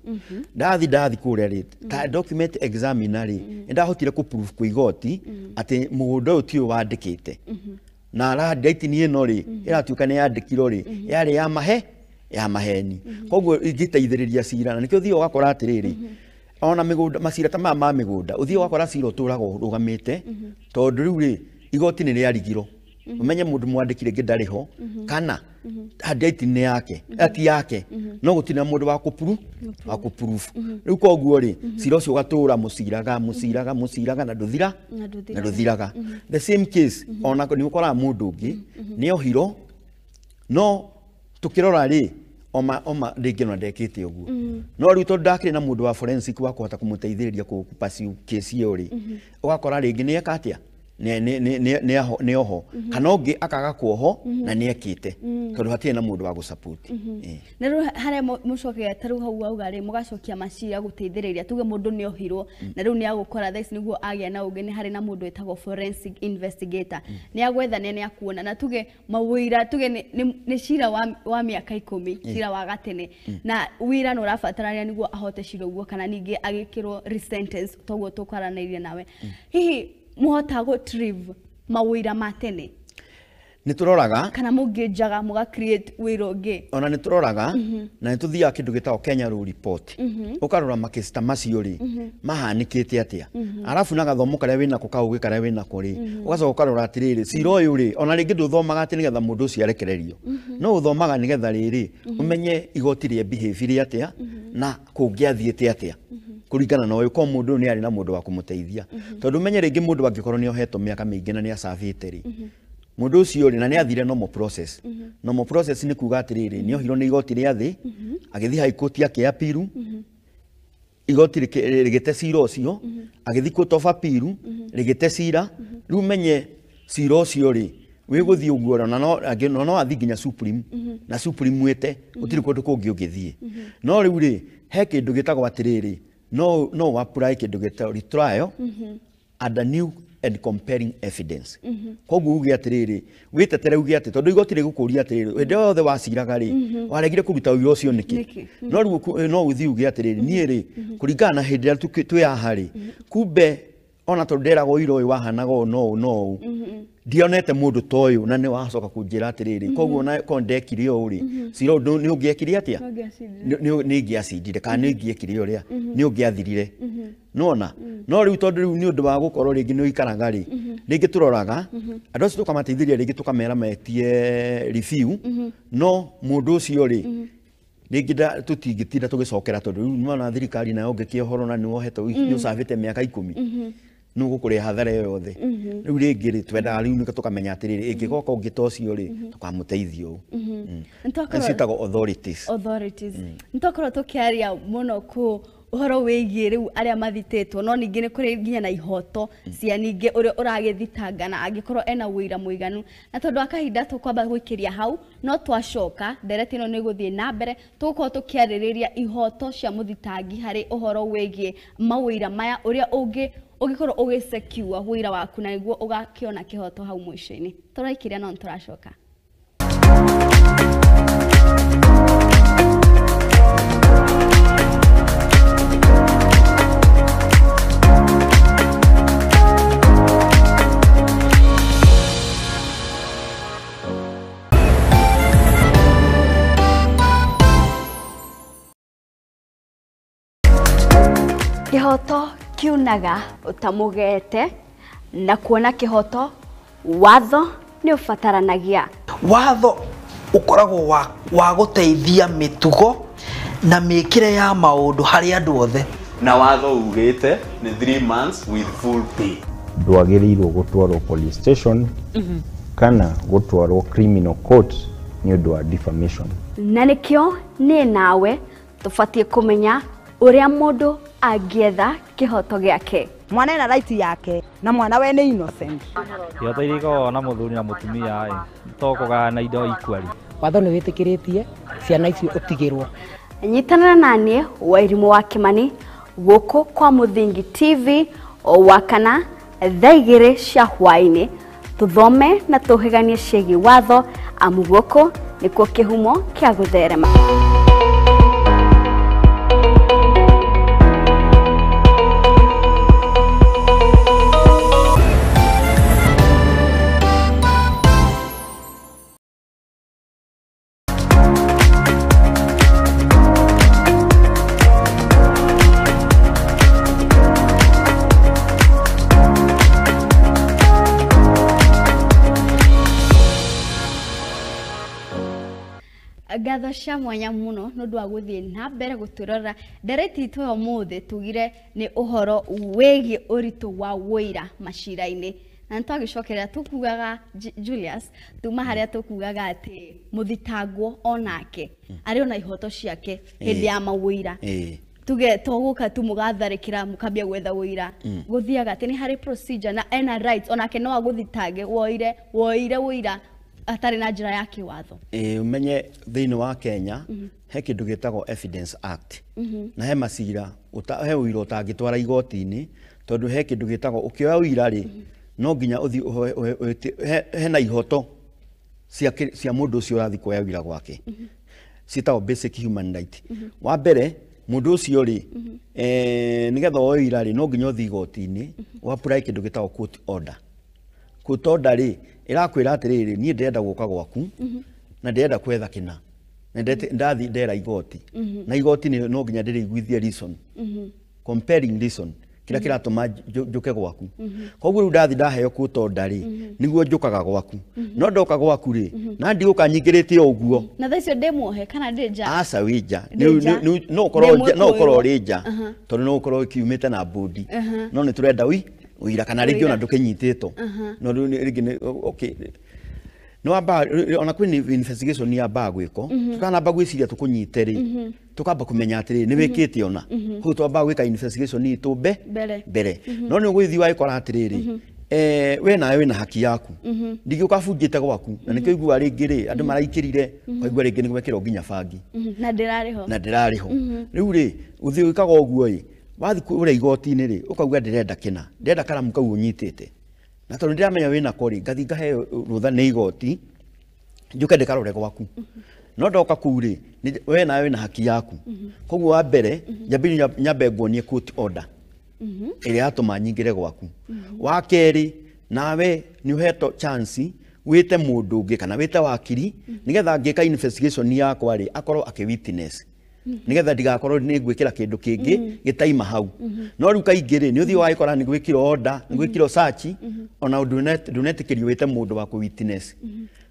[SPEAKER 7] ndathi kũrĩa rĩ ta document examiner rĩ nĩndahotire kũ proof kwĩ igoti atĩ mũgũnda ũyũ tiũyũ wandĩkĩte na handwriting ĩno rĩ ĩratuĩka nĩ yandĩkirwo rĩ yarĩ ya maheni. Koguo ingĩteithĩrĩria cira na nĩkĩo ũthiaga ũgakora atĩrĩrĩ ona mĩgũnda macira ta maya ma mĩgũnda ũthiaga ũgakora cira ũtũraga ũrũgamĩte tondũ rĩu rĩ igoti nĩ rĩarigirwo ũmenye mũndũ mwandĩki rĩngĩ ndarĩ ho kana handwriting nĩ yake ti yake no gũtirĩ na mũndũ wa kũproof rĩu koguo rĩ cira ũcio ũgatũra mũciraga na ndũthiraga. The same case ona nĩ ũkoraga mũndũ ũngĩ nĩ ohirwo no tukirora rĩ oma rĩngĩ ona ndekĩte ũguo no rĩu tondũ ndakĩrĩ na mũndũ wa forensic wa kũhota kũmũteithĩrĩria kũ pursue case ĩyo rĩ ũgakora rĩngĩ nĩ eka atĩa nĩ oho kana ũngĩ akaga kuoho na nĩ ekĩte tondũ hatirĩ na mũndũ wa gũsupport.
[SPEAKER 1] Na rĩu harĩa mũcokagia ta rĩu hau wauga rĩ mũgacokia macira gũteithĩrĩria tuge mũndũ nĩ ohirwo na rĩu nĩ agũkora thaa ici nĩguo agĩa na ũngĩ nĩ harĩ na mũndũ wĩtagwo forensic investigator nĩ agwethania nĩ akuona na tuge mawĩra tuge nĩ cira wa mĩaka 10 cira wa gatene na wĩra nĩ ũrabatarania nĩguo ahote cira ũguo kana ningĩ agĩkĩrwo resentence toguo tũkwaranĩirie nawe. Hihi mũhota gũtrieve mawĩra ma tene?
[SPEAKER 7] Nĩ tũroraga
[SPEAKER 1] kana mũngĩnjaga mũga create wĩra ũngĩ?
[SPEAKER 7] Ona nĩ tũroraga na nĩ tũthiaga kĩndũ gĩtagwo Kenya Law Report ũkarora makĩci ta macio rĩ mahanĩkĩte atĩa arabu na gathomo karĩa wĩnako kaũgĩ karĩa wĩnako rĩ ũgacoka ũkarora atĩrĩrĩ cira ũyũ rĩ ona rĩngĩ ndũthomaga atĩ nĩgetha mũndũ ũcio arekererio no ũthomaga nĩgetha rĩrĩ ũmenye igoti rĩa behave atĩa na kũngĩathiĩte atĩa kũringana na ũyũ ko mũndũ nĩ arĩ na mũndũ wa kũmũteithia tondũ ũmenye rĩngĩ mũndũ angĩkorwo nĩ ohetwo mĩaka mĩingĩ na nĩ acabĩte rĩ mũndũ ũcio rĩ na nĩ athire normal process. Normal process nĩ kuga atĩrĩrĩ nĩ ohirwo nĩ igoti rĩa thĩ agĩthiĩ high court akĩapiru igoti rĩgĩte cira ũcio agĩthiĩ court of appeal rĩgĩte cira rĩu menye cira ũcio rĩ wĩgũthiĩ ũguo na no athiĩ nginya Supreme na Supreme wĩte gũtirĩ kũndũ kũngĩ ũngĩthiĩ no rĩu rĩ he kĩndũ gĩtagwo atĩrĩrĩ no apply kĩndũ gĩtagwo retrial under new and comparing evidence. Koguo uge atiriri witetere uge ati tondu igoti rigũkũria atiriri hĩndĩ yothe waciraga rĩ waregire kũruta ũira ũcio nĩkĩ no rĩu no ũthiĩ uge atiriri niĩ rĩ kũringana na hĩndĩ ĩrĩa twĩ haha rĩ kumbe ona tondũ nderagwo ũira ũyũ wahanaga ũũ no ũũ no ũũ ndionete mũndũ ta ũyũ na nĩ wacoka kũnjĩra atĩrĩrĩ koguo ona korwo ndekire ũũ rĩ cira ũyũ nĩ ũngĩekire atĩa nĩ ingĩacindire kana nĩ ingĩekire ũrĩa nĩ ũngĩathirire nona no rĩu tondũ rĩu nĩ ũndũ wa gũkorwo rĩngĩ nĩ ũikaraga rĩ rĩngĩ tũroraga andũ acio tũkamateithĩrĩria rĩngĩ tũkamera metie review no mũndũ ũcio rĩ rĩngĩ tũtingĩtinda tũgĩcokera tondũ rĩu nĩwona thirikari nayo ũngĩkĩohorwo na nĩwohetwo nĩ ũcabĩte mĩaka 10 nĩ ũgũkũrĩha hathara ĩyo yothe rĩu rĩngĩ rĩ twendaga rĩu nĩkĩo tũkamenya atĩrĩrĩ ĩngĩgoka ũngĩ ta ũcio rĩ tũkamũteithia ũũ. Ciĩtagwo authorities.
[SPEAKER 1] Nĩtwakorwo tũkĩaria mũno kũ ũhoro wĩgiĩ rĩu arĩa mathitĩtwo no ningĩ nĩ kũrĩ nginya na ihoto cia ningĩ ũrĩa ũragĩthitangana angĩkorwo ena ũira mũiganu na tondũ wa kahinda tũkwamba gũikĩria hau no twacoka ndereti ĩno nĩ ĩgũthiĩ na mbere tũgũkorwo tũkĩarĩrĩria ihoto cia mũthitangi harĩ ũhoro wĩgiĩ mawĩira maya ũrĩa ũngĩkorwo ũgĩsecure wĩra waku na nĩguo ũgakĩona kĩhoto hau mũico-inĩ. Tũraikĩria no nĩtũracoka. Kĩhoto kiunaga ũtamũgete na kuona kĩhoto watho nĩ ũbataranagia.
[SPEAKER 8] Watho ũkoragwo wa gũteithia mĩtugo na mĩkĩre ya maũndũ harĩ andũ othe.
[SPEAKER 9] Na watho ugĩte nĩ 3 months with full pay.
[SPEAKER 10] Ndwagĩrĩirwo gũtwarwo police station kana gũtwarwo criminal court nĩ ũndũ wa defamation.
[SPEAKER 1] Na nĩkĩo niĩ nawe tũbatiĩ kũmenya ũrĩa mũndũ angĩetha kĩhoto gĩake.
[SPEAKER 11] Mwana ena right yake na mwana we nĩ innocent.
[SPEAKER 12] Ihoto iria ikoragwo na mũthuri na mũtumia ĩ to kũgayana indo equally.
[SPEAKER 13] Watho nĩ wĩtĩkĩrĩtie ciana icio ũtigĩrwo.
[SPEAKER 1] Nyitanĩra naniĩ Wairimũ wa Kĩmani gũkũ kwa Mũthingi TV o Wakana thaa 2 cia hwaĩ-inĩ tũthome na tũhĩganie ciĩgiĩ watho amu gũkũ nĩkuo kĩhumo kĩa gũtherema. Ngatho cia mwanya mũno nĩ ũndũ wa gũthiĩ na mbere gũtwĩrorera ndereti itũ ya ũmũthĩ tugire nĩ ũhoro wĩgiĩ ũritũ wa wũira macira-inĩ na nĩ twagĩcokerera tũkugaga Julius tuma harĩa tũkugaga atĩ mũthitangwo onake arĩ ona ihoto ciake hĩndĩ ya mawũira. Tuge to gũka tu mũgatharĩkĩra mũkambia gwetha ũira. Gũthiaga atĩ nĩ harĩ procedure na ena rights, onake no agũthitange woire ũira atarĩ na njĩra ya kĩwatho.
[SPEAKER 7] Ĩĩ, ũmenye thĩinĩ wa Kenya he kĩndũ gĩtagwo Evidence Act, na he macira he ũira ũtangĩtwara igoti-inĩ, tondũ he kĩndũ gĩtagwo ũkĩoya ũira rĩ, no nginya ũthiĩ hena ihoto cia mũndũ ũcio ũrathiĩ kuoya ũira gwake, ciĩtagwo basic human right. Wa mbere, mũndũ ũcio rĩ, nĩgetha woe ũira rĩ, no nginya ũthiĩ igoti-inĩ ũ apply kĩndũ gĩtagwo court order. Court order rĩ, ĩrakwĩra atĩrĩrĩ, niĩ ndĩrenda gũka gwaku na ndĩrenda gwetha kĩna na ndathiĩ ndera igoti, na igoti nĩ no nginya ndĩrĩiguithie reason, compelling reason, kĩrĩa kĩratũma njũke gwaku. Koguo rĩu ndathi ndaheo court order rĩ, nĩguo njũkaga gwaku. No ndoka gwaku rĩ, na ndigũka nyingĩrĩte o ũguo.
[SPEAKER 1] Na thaa icio ndĩ muohe kana ndĩ nja?
[SPEAKER 7] Aca, wĩ nja.
[SPEAKER 1] Ndĩ nja.
[SPEAKER 7] No ũkorwo
[SPEAKER 1] Ndĩ
[SPEAKER 7] no ũkorwo
[SPEAKER 1] mwĩkũĩrwo.
[SPEAKER 7] ũrĩ nja, tondũ no ũkorwo ũkiumĩte na mbũndi, no nĩ tũrenda ũira kana rĩngĩ
[SPEAKER 1] Ũira.
[SPEAKER 7] ona ndũkĩnyitĩtwo. No rĩu rĩngĩ okay, nĩ wambaga ona kwĩ investigation yambaga gwĩkwo, tũtanamba gwĩciria tũkũnyite rĩ, tũkamba kũmenya atĩrĩ nĩ wĩkĩte ona koguo twambaga gwĩka investigation itũ
[SPEAKER 1] Mbere.
[SPEAKER 7] mbere. No nĩ ũgũgĩthiĩ wagĩkora atĩrĩrĩ, we nawe wĩna haki yaku, ndingĩũka bunjĩte gwaku, na nĩkĩo iguaga rĩngĩ rĩ andũ maraikĩrire, ũkaigua rĩngĩ nĩ gwekĩrwo nginya bangi.
[SPEAKER 1] Na ndĩrarĩ ho.
[SPEAKER 7] Na ndĩrarĩ ho. Rĩu rĩ, ũthiĩ wĩkaga ũguo ĩ, wathiĩ kũrĩa igoti-inĩ rĩ, ũkauga ndĩrenda kĩna, ndĩrenda karamu kau ũnyitĩte, na tondũ ndĩramenya wĩnako rĩ, ngathiĩ ngaheo rũtha nĩ igoti njũke ndĩkarore gwaku. No ndoka kũu rĩ, we nawe wĩna haki yaku. Koguo wa mbere nyambe nguonie court order ĩrĩa yatũma nyingĩre gwaku. Wa kerĩ, nawe nĩ ũhetwo chance wĩte mũndũ ũngĩ kana wĩte wakiri, nĩgetha ngĩka investigation yakwa rĩ, akorwo akĩ witness, nĩgetha ndigakorwo nĩ ngwĩkĩra kĩndũ kĩngĩ gĩtaima hau. No rĩu kaingĩ rĩ, nĩ ũthiĩ wagĩkora nĩ gwĩkirwo order, nĩ gwĩkirwo search, ona ndũnetĩkĩrio wĩte mũndũ wa kũ witness,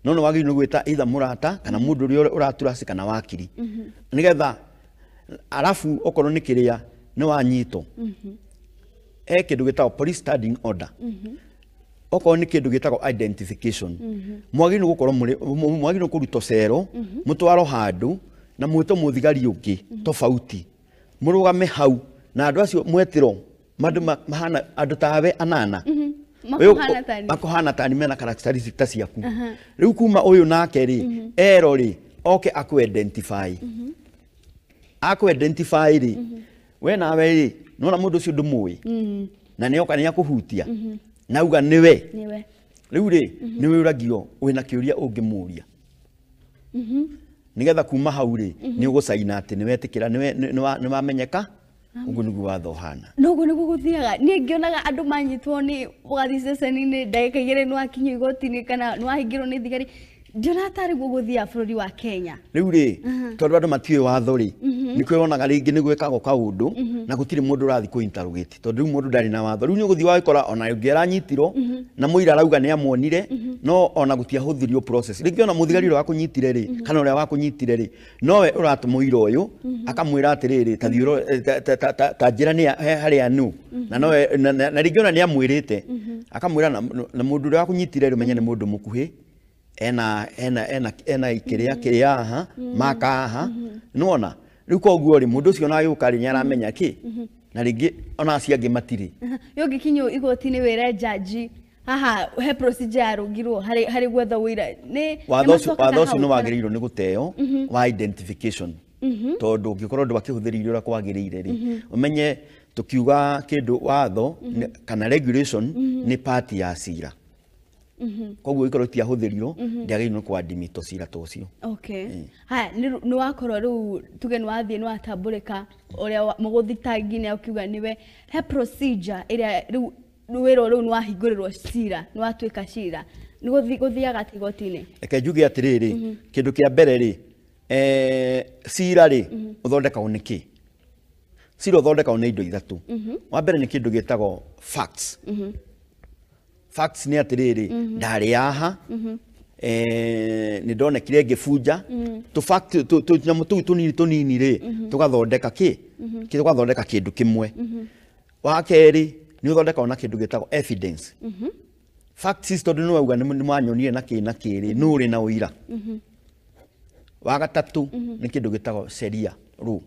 [SPEAKER 7] no nĩ wagĩrĩirwo nĩ gwĩta either mũrata kana mũndũ ũrĩa ũratrust kana wakiri, nĩgetha arabu okorwo nĩ kĩrĩa nĩ wanyitwo, he kĩndũ gĩtagwo police standing order, okorwo nĩ kĩndũ gĩtagwo identification, mwagĩrĩirwo gũkorwo mwagĩrĩirwo kũrutwo cero, mũtwarwo handũ na mwĩtwo mũthigari ũngĩ tofauti, mũrũgame hau na andũ acio mwetĩrwo mandũ mahana andũ tawe anana.
[SPEAKER 1] Makũhana tani.
[SPEAKER 7] Makũhana tani, mena characteristics ta ciaku. Rĩu kuma ũyũ nake rĩ, ero rĩ, oke akũ identify, akũ identify rĩ, we nawe rĩ, nona mũndũ ũcio ndũmũĩ, na nĩoka nĩ akũhutia na auga nĩwe.
[SPEAKER 1] Nĩwe.
[SPEAKER 7] Rĩu rĩ, nĩ wĩũragio wĩna kĩũria ũngĩmũria, nĩgetha kuma hau rĩ, nĩ ũgũcaina atĩ nĩ wetĩkĩra nĩ wamenyeka. Ũguo nĩguo watho ũhana.
[SPEAKER 1] Noguo nĩguo gũthiaga. Niĩ ngĩonaga andũ manyitwo nĩ ũgathiĩ ceceni-inĩ ndagĩka 2 nĩ wakinyio igoti-inĩ kana nĩ wahingĩrwo nĩ thigari, ndionaga tarĩ guo gũthiaga bũrũri wa Kenya.
[SPEAKER 7] Rĩu rĩ, tondũ andũ matiũĩ watho rĩ, nĩkĩo wonaga rĩngĩ nĩ gwĩkagwo kaũndũ na gũtirĩ mũndũ ũrathiĩ kũ interrogate, tondũ rĩu mũndũ ndarĩ na watho. Rĩu nĩ ũgũthiĩ wagĩkora ona ũngĩ aranyitirwo na mũira arauga nĩ amuonire, no ona gũtiahũthĩrio process. Rĩngĩ ona mũthigari ũrĩa wakũnyitire rĩ, kana ũrĩa wakũnyitire rĩ, nowe ũratũma ũira ũyũ akamwĩra atĩrĩrĩ, ta thiĩ ta njĩra nĩ harĩa nũ, na nowe na rĩngĩ ona nĩ amwĩrĩte, akamwĩra na mũndũ ũrĩa wakũnyitire rĩ, ũmenye nĩ mũndũ mũkuhĩ, ena kĩrĩa kĩrĩa haha, maka haha, nĩwona rĩu. Koguo rĩ, mũndũ ũcio ona agĩũka rĩ, nĩ aramenya kĩ, na rĩngĩ ona acio angĩ matirĩ.
[SPEAKER 1] Yo ũngĩkinywo igoti-inĩ wĩre njaji haha he procedure yarũngirwo harĩ gwetha ũira, nĩ
[SPEAKER 7] Watho ũcio
[SPEAKER 1] nĩmacokaga
[SPEAKER 7] watho ũcio
[SPEAKER 1] hau
[SPEAKER 7] nĩ wagĩrĩirwo nĩ gũteo wa identification, tondũ ũngĩkorwo ndwakĩhũthĩrire ũrĩa kwagĩrĩire rĩ, ũmenye tũkiuga kĩndũ watho kana regulation nĩ part ya cira. Koguo ikorwo itiahũthĩrirwo, ndĩagĩrĩirwo nĩ kwadimito cira ta ũcio.
[SPEAKER 1] Okay. Haya, nĩ wakorwo rĩu tuge nĩ wathiĩ nĩ watambũrĩka ũrĩa mũgũthitangi nĩ akiuga nĩwe, he procedure ĩrĩa rĩu wĩrwo rĩu nĩ wahingũrĩrwo cira, nĩ watuĩka cira, nĩ gũthiaga atĩ igoti-inĩ?
[SPEAKER 7] Reke njuge atĩrĩrĩ, kĩndũ kĩa mbere rĩ, cira rĩ, ũthondekagwo nĩ kĩ? Cira ũthondekagwo nĩ indo ithatũ. Wa mbere nĩ kĩndũ gĩtagwo facts. Facts nĩ atĩrĩrĩ, ndarĩ haha, nĩ ndonekire ngĩbunja tũ fact tũnyamũ tũu tũnini tũnini rĩ, tũgathondeka kĩ? Tũgathondeka kĩndũ kĩmwe. Wa kerĩ nĩ ũthondekagwo na kĩndũ gĩtagwo evidence. Facts ici, tondũ nĩ wauga nĩ mwanyonire na kĩ na kĩ rĩ, nũ ũrĩ na ũira? Wa gatatũ nĩ kĩndũ gĩtagwo sheria, law.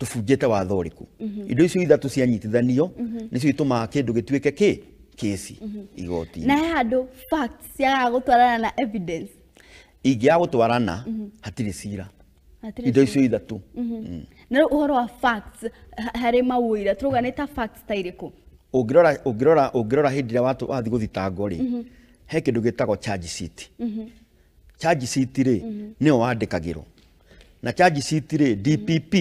[SPEAKER 7] Tũbunjĩte watho ũrĩkũ? Indo icio ithatũ cianyitithanio nĩcio itũmaga kĩndũ gĩtuĩke kĩ kĩci igoti-inĩ.
[SPEAKER 1] Na he handũ facts ciagaga gũtwarana na evidence.
[SPEAKER 7] Ingĩaga gũtwarana hatirĩ cira. Indo icio ithatũ.
[SPEAKER 1] Na rĩu ũhoro wa facts harĩ mawũira tũrauga nĩ ta facts ta irĩkũ?
[SPEAKER 7] Ũngĩrora hĩndĩ ĩrĩa wathiĩ gũthitangwo rĩ, he kĩndũ gĩtagwo charge sheet. Charge sheet rĩ nĩyo wandĩkagĩrwo. Na charge sheet rĩ DPP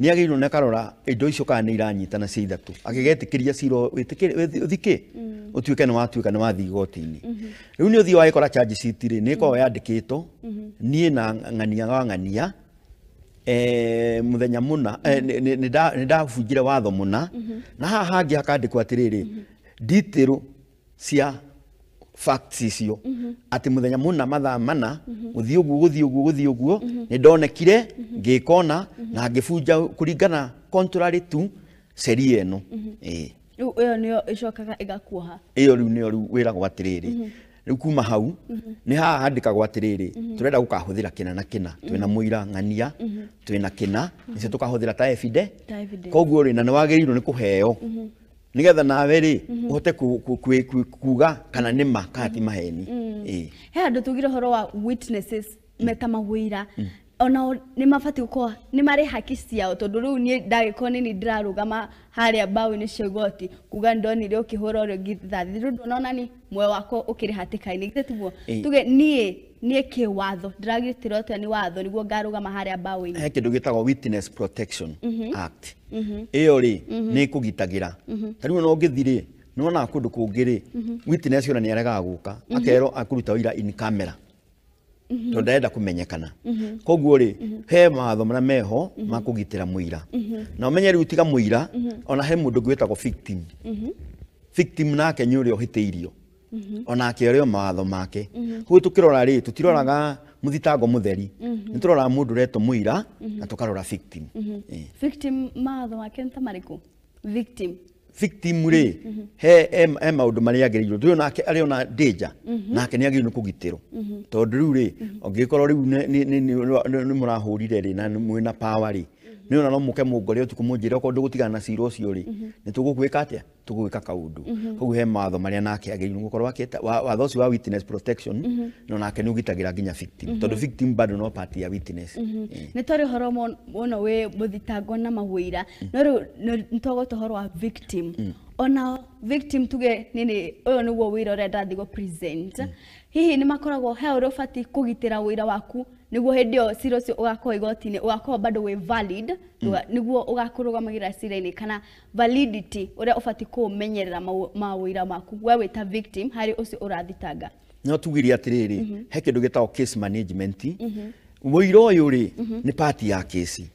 [SPEAKER 7] nĩ agĩrĩirwo nĩ akarora indo icio kana nĩ iranyitana cia ithatũ. Agĩgetĩkĩria cira ũthikĩ ũtuĩke nĩ watuĩka nĩ wathiĩ igoti-inĩ. Rĩu nĩ ũthiĩ wagĩkora charge sheet rĩ nĩ ĩkoragwo yandĩkĩtwo niĩ na ng'ania wa ng'ania mũthenya mũna nĩ ndabunjire watho mũna, na haha hangĩ hakandĩkwo atĩrĩrĩ detail cia facts icio atĩ mũthenya mũna mathaa mana gũthiĩ ũguo gũthiĩ ũguo gũthiĩ ũguo nĩ ndonekire ngĩkona na ngĩbunja kũringana contrary to sheria ĩno.
[SPEAKER 1] Rĩu ĩyo nĩyo ĩcokaga ĩgakuoha.
[SPEAKER 7] Ĩyo rĩu nĩyo rĩu wĩragwo atĩrĩrĩ rĩu kuma hau nĩ haha handĩkagwo atĩrĩrĩ tũrenda gũkahũthĩra kĩna na kĩna, twĩna mũira ng'ania, twĩna kĩna nĩcio tũkahũthĩra ta evidence. Koguo rĩ na nĩ wagĩrĩirwo nĩ kũheo nigetha nawe rĩ uhote kuga kana nĩ ma kana ti maheni.
[SPEAKER 1] He handũ tugire ũhoro wa witnesses meta mawĩra onao nĩ mabatiĩ gũkorwo nĩ marĩ haki ciao, tondũ rĩu niĩ ndagĩkorwo nĩ niĩ ndĩrarũgama harĩa mbaũ-inĩ cia igoti kuga ndonire ũkĩhũra ũrĩa ũngĩ rithathi, rĩu ndũnona ni muoyo wakwa ũkĩrĩ hatĩka-inĩ, githĩ tiguo? Tuge niĩ kĩwatho ndĩragitĩrwo atĩa nĩ watho nĩguo ngarũgama harĩa mbaũ-inĩ?
[SPEAKER 7] He kĩndũ gĩtagwo Witness Protection Act. Ĩyo rĩ nĩ ĩkũgitagĩra. Ta rĩu ona ũngĩthiĩ rĩ nĩ wonaga kũndũ kũngĩ rĩ witness ona nĩ aregaga gũka akerwo akũruta ũira in camera tondũ ndarenda kũmenyekana. Koguo rĩ he mawatho marĩa meho ma kũgitĩra mũira. Na ũmenye rĩu tiga mũira ona he mũndũ ũngĩ wĩtagwo victim. Victim nake nĩ ũrĩa ũhĩtĩirio onake arĩ o mawatho make. Koguo tũkĩrora rĩ tũtiroraga mũthitango mũtheri, nĩ tũroraga mũndũ ũretwo mũira na tũkarora victim.
[SPEAKER 1] Victim mawatho make nĩ ta marĩkũ? Victim
[SPEAKER 7] victim rĩ he maũndũ marĩa agĩrĩirwo tũrĩ nake arĩ ona danger nake nĩ agĩrĩirwo nĩ kũgitĩrwo, tondũ rĩu rĩ ũngĩkorwo rĩu nĩ mũrahũrire rĩ na mwĩna power rĩ nĩ ona no mũke mũngore ũtukũ mũnjĩre okorwo ndũgũtigana na cira ũcio rĩ nĩ tũgũgwĩka atĩa, tũgũgwĩka kaũndũ. Koguo he mawatho marĩa nake agĩrĩirwo gũkorwo akĩte watho ũcio wa witness protection no nake nĩ ũgitagĩra nginya victim, tondũ victim bado no part ya witness.
[SPEAKER 1] Nĩ twarĩ ũhoro mũno wĩ mũthitangwo na mawĩra, no rĩu nĩ twagweta ũhoro wa victim. Ona victim tuge nini ũyũ nĩguo wĩra ũrĩa ndathiĩ gũ present, hihi nĩ makoragwo he ũrĩa ũbatiĩ kũgitĩra wĩra waku nĩguo hĩndĩ ĩyo cira ũcio ũgakorwo igoti-inĩ ũgakorwo bado wĩ valid, nĩguo ũgakũrũgamagĩra cira-inĩ, kana validity ũrĩa ũbatiĩ kũũmenyerera mawĩra maku we wĩ ta victim harĩ ũcio ũrathitanga?
[SPEAKER 7] No tugire atĩrĩrĩ he kĩndũ gĩtagwo case management. Mũira ũyũ rĩ nĩ part ya kesi,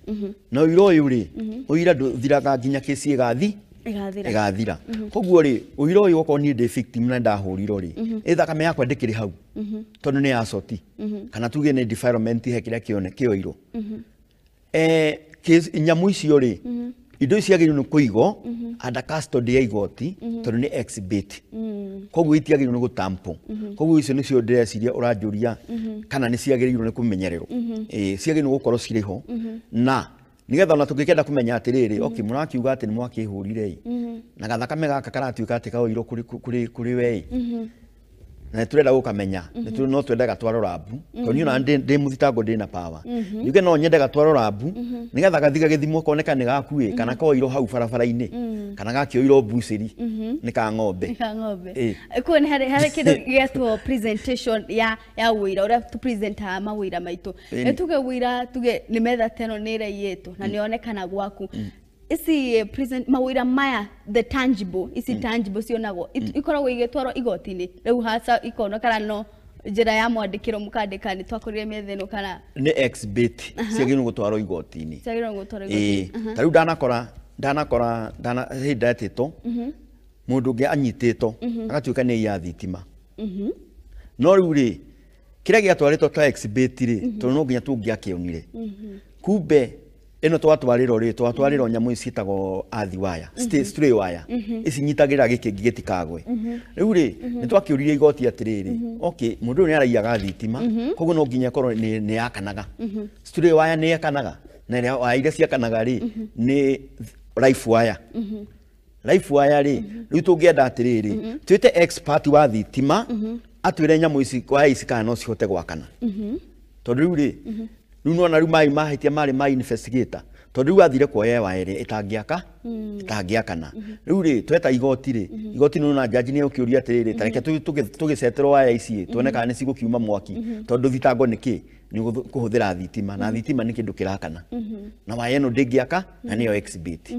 [SPEAKER 7] na ũira ũyũ rĩ ũira ndũthiraga nginya kesi ĩgathira. Koguo rĩ ũira ũyũ okorwo niĩ ndĩ victim na ndahũrirwo rĩ ĩ thakame yakwa ndĩkĩrĩ hau tondũ nĩ ya coti kana tuge nĩ defilement he kĩrĩa kĩoirwo. Nyamũ icio rĩ indo ici ciagĩrĩirwo nĩ kũigwo under custody ya igoti tondũ nĩ exhibit, koguo itiagĩrĩirwo nĩ gũtampo. Koguo icio nĩcio ndĩreciria ũranjũria kana nĩ ciagĩrĩirwo nĩ kũmenyererwo. Ciagĩrĩirwo nĩ gũkorwo cirĩ ho na nigetha ona tũngĩkenda kũmenya atĩrĩrĩ okay mũrakiuga atĩ nĩ mwakĩhũrire ĩ na gathakame gaka karatuĩka atĩ kaoirwo kũrĩ we ĩ na nĩtũrenda gũkamenya, no twende gatwarwo rabu tondũ niĩ ona ndĩ mũthitango ndĩ na power, njuge no nyende gatwarwo rabu nĩgetha gathi gagĩthimwo koneka nĩ gaku ĩ kana koirwo hau barabara-inĩ kana gakĩoirwo mbucĩri nĩ ka ng'ombe.
[SPEAKER 1] Koguo nĩ harĩ kĩndũ gĩetwo presentation ya wĩra ũrĩa tũ presentaga mawĩra maitũ. Nĩ tuge wĩra tuge nĩ metha ta ĩno nĩ ĩraiyĩtwo na nĩyonekana gwaku, ici present mawĩra maya the tangible ici tangible cionagwo ikoragwo igĩtwarwo igoti-inĩ rĩu haca ikonekana no njĩra ya mwandĩkĩro mũkandĩka nĩ twakorire metha ĩno kana
[SPEAKER 7] nĩ exhibit ciagĩrĩirwo gũtwarwo igoti-inĩ.
[SPEAKER 1] Ciagĩrĩirwo gũtwarwo igoti-inĩ.
[SPEAKER 7] Ta rĩu ndanakora hĩndĩ ndetĩtwo mũndũ ũngĩ anyitĩtwo agatuĩka nĩ aiya thitima, no rĩu rĩ kĩrĩa gĩatwarĩtwo ta exhibit rĩ tondũ no nginya tũngĩakĩonire kumbe ĩno twatwarĩrwo rĩ twatwarĩrwo nyamũ ici ciĩtagwo earth wire, stray wire ici nyitagĩrĩra gĩkĩ gĩtikagwe. Rĩu rĩ nĩ twakĩũririe igoti atĩrĩrĩ okay mũndũ ũyũ nĩ araiyaga thitima koguo no nginya ĩkorwo nĩ yakanaga, stray wire nĩ yakanaga Na ĩrĩa waya iria ciakanaga rĩ nĩ life wire. Life wire rĩ, rĩu tũngĩenda atĩrĩrĩ, twĩte expert wa thitima atwĩre nyamũ ici, waya ici kana no cihote gwakana. Tondũ rĩu rĩ, rĩu nona rĩu mai mahĩtia marĩ ma investigator, tondũ rĩu athire kuoya waya ĩrĩa ĩtangĩaka, ĩtangĩakana. Rĩu rĩ, tweta igoti rĩ, igoti nĩ nona jaji nĩ ũkĩũria atĩrĩrĩ, ta reke tũgĩceterwo waya ici tuone kana nĩ cigũkiuma mwaki, tondũ thitango nĩ kĩ? Nĩ kũhũthĩra thitima, na thitima nĩ kĩndũ kĩrakana, na waya ĩno ndĩngĩaka, na nĩyo exhibit.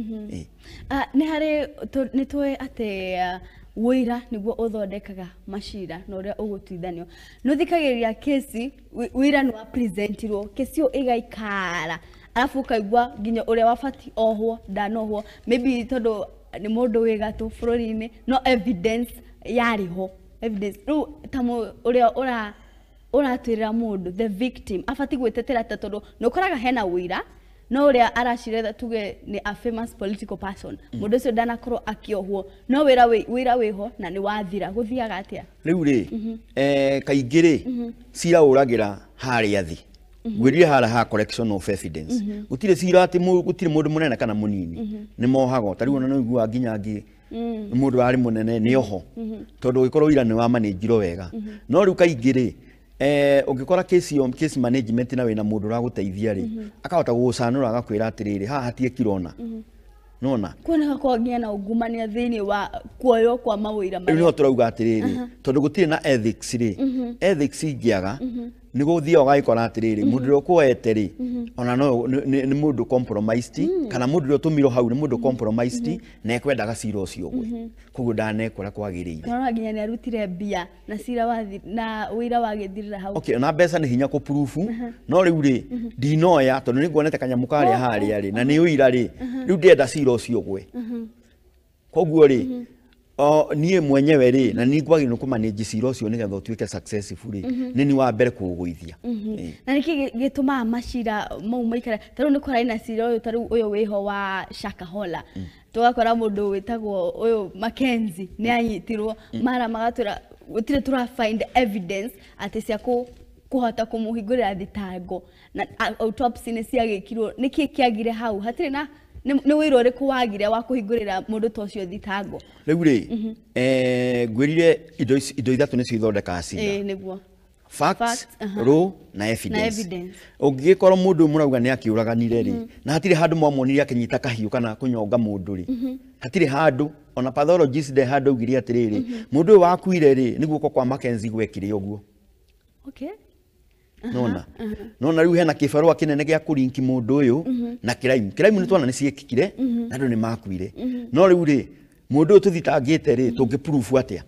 [SPEAKER 1] Nĩ harĩ nĩ tũĩ atĩ wũira nĩguo ũthondekaga macira na ũrĩa ũgũtuithanio. Nĩ ũthikagĩrĩria kesi, wũira nĩ wa presentirwo, kesi ĩyo ĩgaikara, arabu ũkaigua nginya ũrĩa wabatiĩ ohwo ndanohwo, maybe tondũ nĩ mũndũ wĩ gatũ bũrũri-inĩ, no evidence yarĩ ho. Evidence rĩu ta ũrĩa ũratwĩrĩra mũndũ, the victim abatiĩ gwĩtetera atĩa, tondũ nĩ ũkoraga hena wũira no ũrĩa araciretha tuge nĩ a famous political person, mũndũ ũcio ndanakorwo akĩohwo, no wĩra wĩra wĩho na nĩ wathira, gũthiaga atĩa?
[SPEAKER 7] Rĩu rĩ, kaingĩ rĩ, cira ũragĩra harĩa thĩ. Ngwĩrire harĩa ha collection of evidence. Gũtirĩ cira atĩ gũtirĩ mũndũ mũnene kana mũnini nĩ mohagwo. Ta rĩu ona nĩ ũiguaga nginya angĩ mũndũ warĩ mũnene nĩ oho, tondũ ũngĩkorwo wĩra nĩ wamanĩnjirwo wega. No rĩu kaingĩ rĩ, ũngĩkora case ĩyo, case management, na wĩna mũndũ ũragũteithia rĩ, akahota gũgũcanũra agakwĩra atĩrĩrĩ, haha hatiĩkirwo ona nona.
[SPEAKER 1] Kuoneka kwagĩa na ungumania thĩinĩ wa kuoywo kwa mawĩra
[SPEAKER 7] Rĩu nĩho tũrauga atĩrĩrĩ, tondũ gũtirĩ na ethics rĩ, ethics ingĩaga nĩ gũthiaga ũgagĩkora atĩrĩrĩ, mũndũ ũrĩa ũkuoete rĩ, ona no nĩ mũndũ compromised, kana mũndũ ũrĩa ũtũmirwo hau nĩ mũndũ compromised, na ekwendaga cira ũcio ũgwe, koguo ndanekora kwagĩrĩire.
[SPEAKER 1] Kana nginya nĩ arutire mbia na cira wathi na wĩra wagĩthirĩra hau.
[SPEAKER 7] Okay, na mbeca nĩ hinya kũpurubu, no rĩu rĩ, ndinoya tondũ nĩ nguonete kanyamũ karĩa harĩa rĩ, na nĩ ũira rĩ, rĩu ndĩrenda cira ũcio ũgwe. Koguo rĩ, o niĩ mwenyewe rĩ, na nĩ ngwagĩrĩirwo kũmanage cira ũcio nĩgetha ũtuĩke successful rĩ, nĩ niĩ wa mbere kũũgũithia.
[SPEAKER 1] Na nĩkĩ gĩtũmaga macira mau maikare? Ta rĩu nĩ kũrarĩ na cira ũyũ, ta rĩu ũyũ wĩho wa Shakahola, tũgakora mũndũ wĩtagwo ũyũ Mackenzie nĩ anyitirwo, mara magatwĩra gũtirĩ tũra find evidence atĩ cia kũhota kũmũhingũrĩra thitango, na autopsy nĩ ciagĩkirwo. Nĩkĩ kĩagire hau? Hatirĩ na nĩ wĩra ũrĩkũ wagire wa kũhingũrĩra mũndũ ta ũcio thitango?
[SPEAKER 7] Rĩu rĩ, ngwĩrire indo ici, indo ithatũ nĩcio ithondekaga cira.
[SPEAKER 1] Ĩĩ nĩguo.
[SPEAKER 7] Facts,
[SPEAKER 1] Facts,
[SPEAKER 7] law na
[SPEAKER 1] na
[SPEAKER 7] evidence.
[SPEAKER 1] Evidence.
[SPEAKER 7] Ũngĩgĩkorwo mũndũ ũyũ mũrauga nĩ akĩũraganire rĩ, na hatirĩ handũ mwamuonire akĩnyita kahiũ kana kũnyonga mũndũ rĩ, hatirĩ handũ ona pathologist nde handũ augire atĩrĩrĩ, mũndũ ũyũ wakuire rĩ, nĩ guoko kwa Mackenzie gwekire ũguo. Nona nona rĩu hena kĩbarũa kĩnene gĩa kũrinki mũndũ ũyũ na crime. Crime nĩ tuona nĩ ciĩkĩkire na andũ nĩ makuire, no rĩu rĩ, mũndũ ũyũ tũthitangĩte rĩ, tũngĩ proof atĩa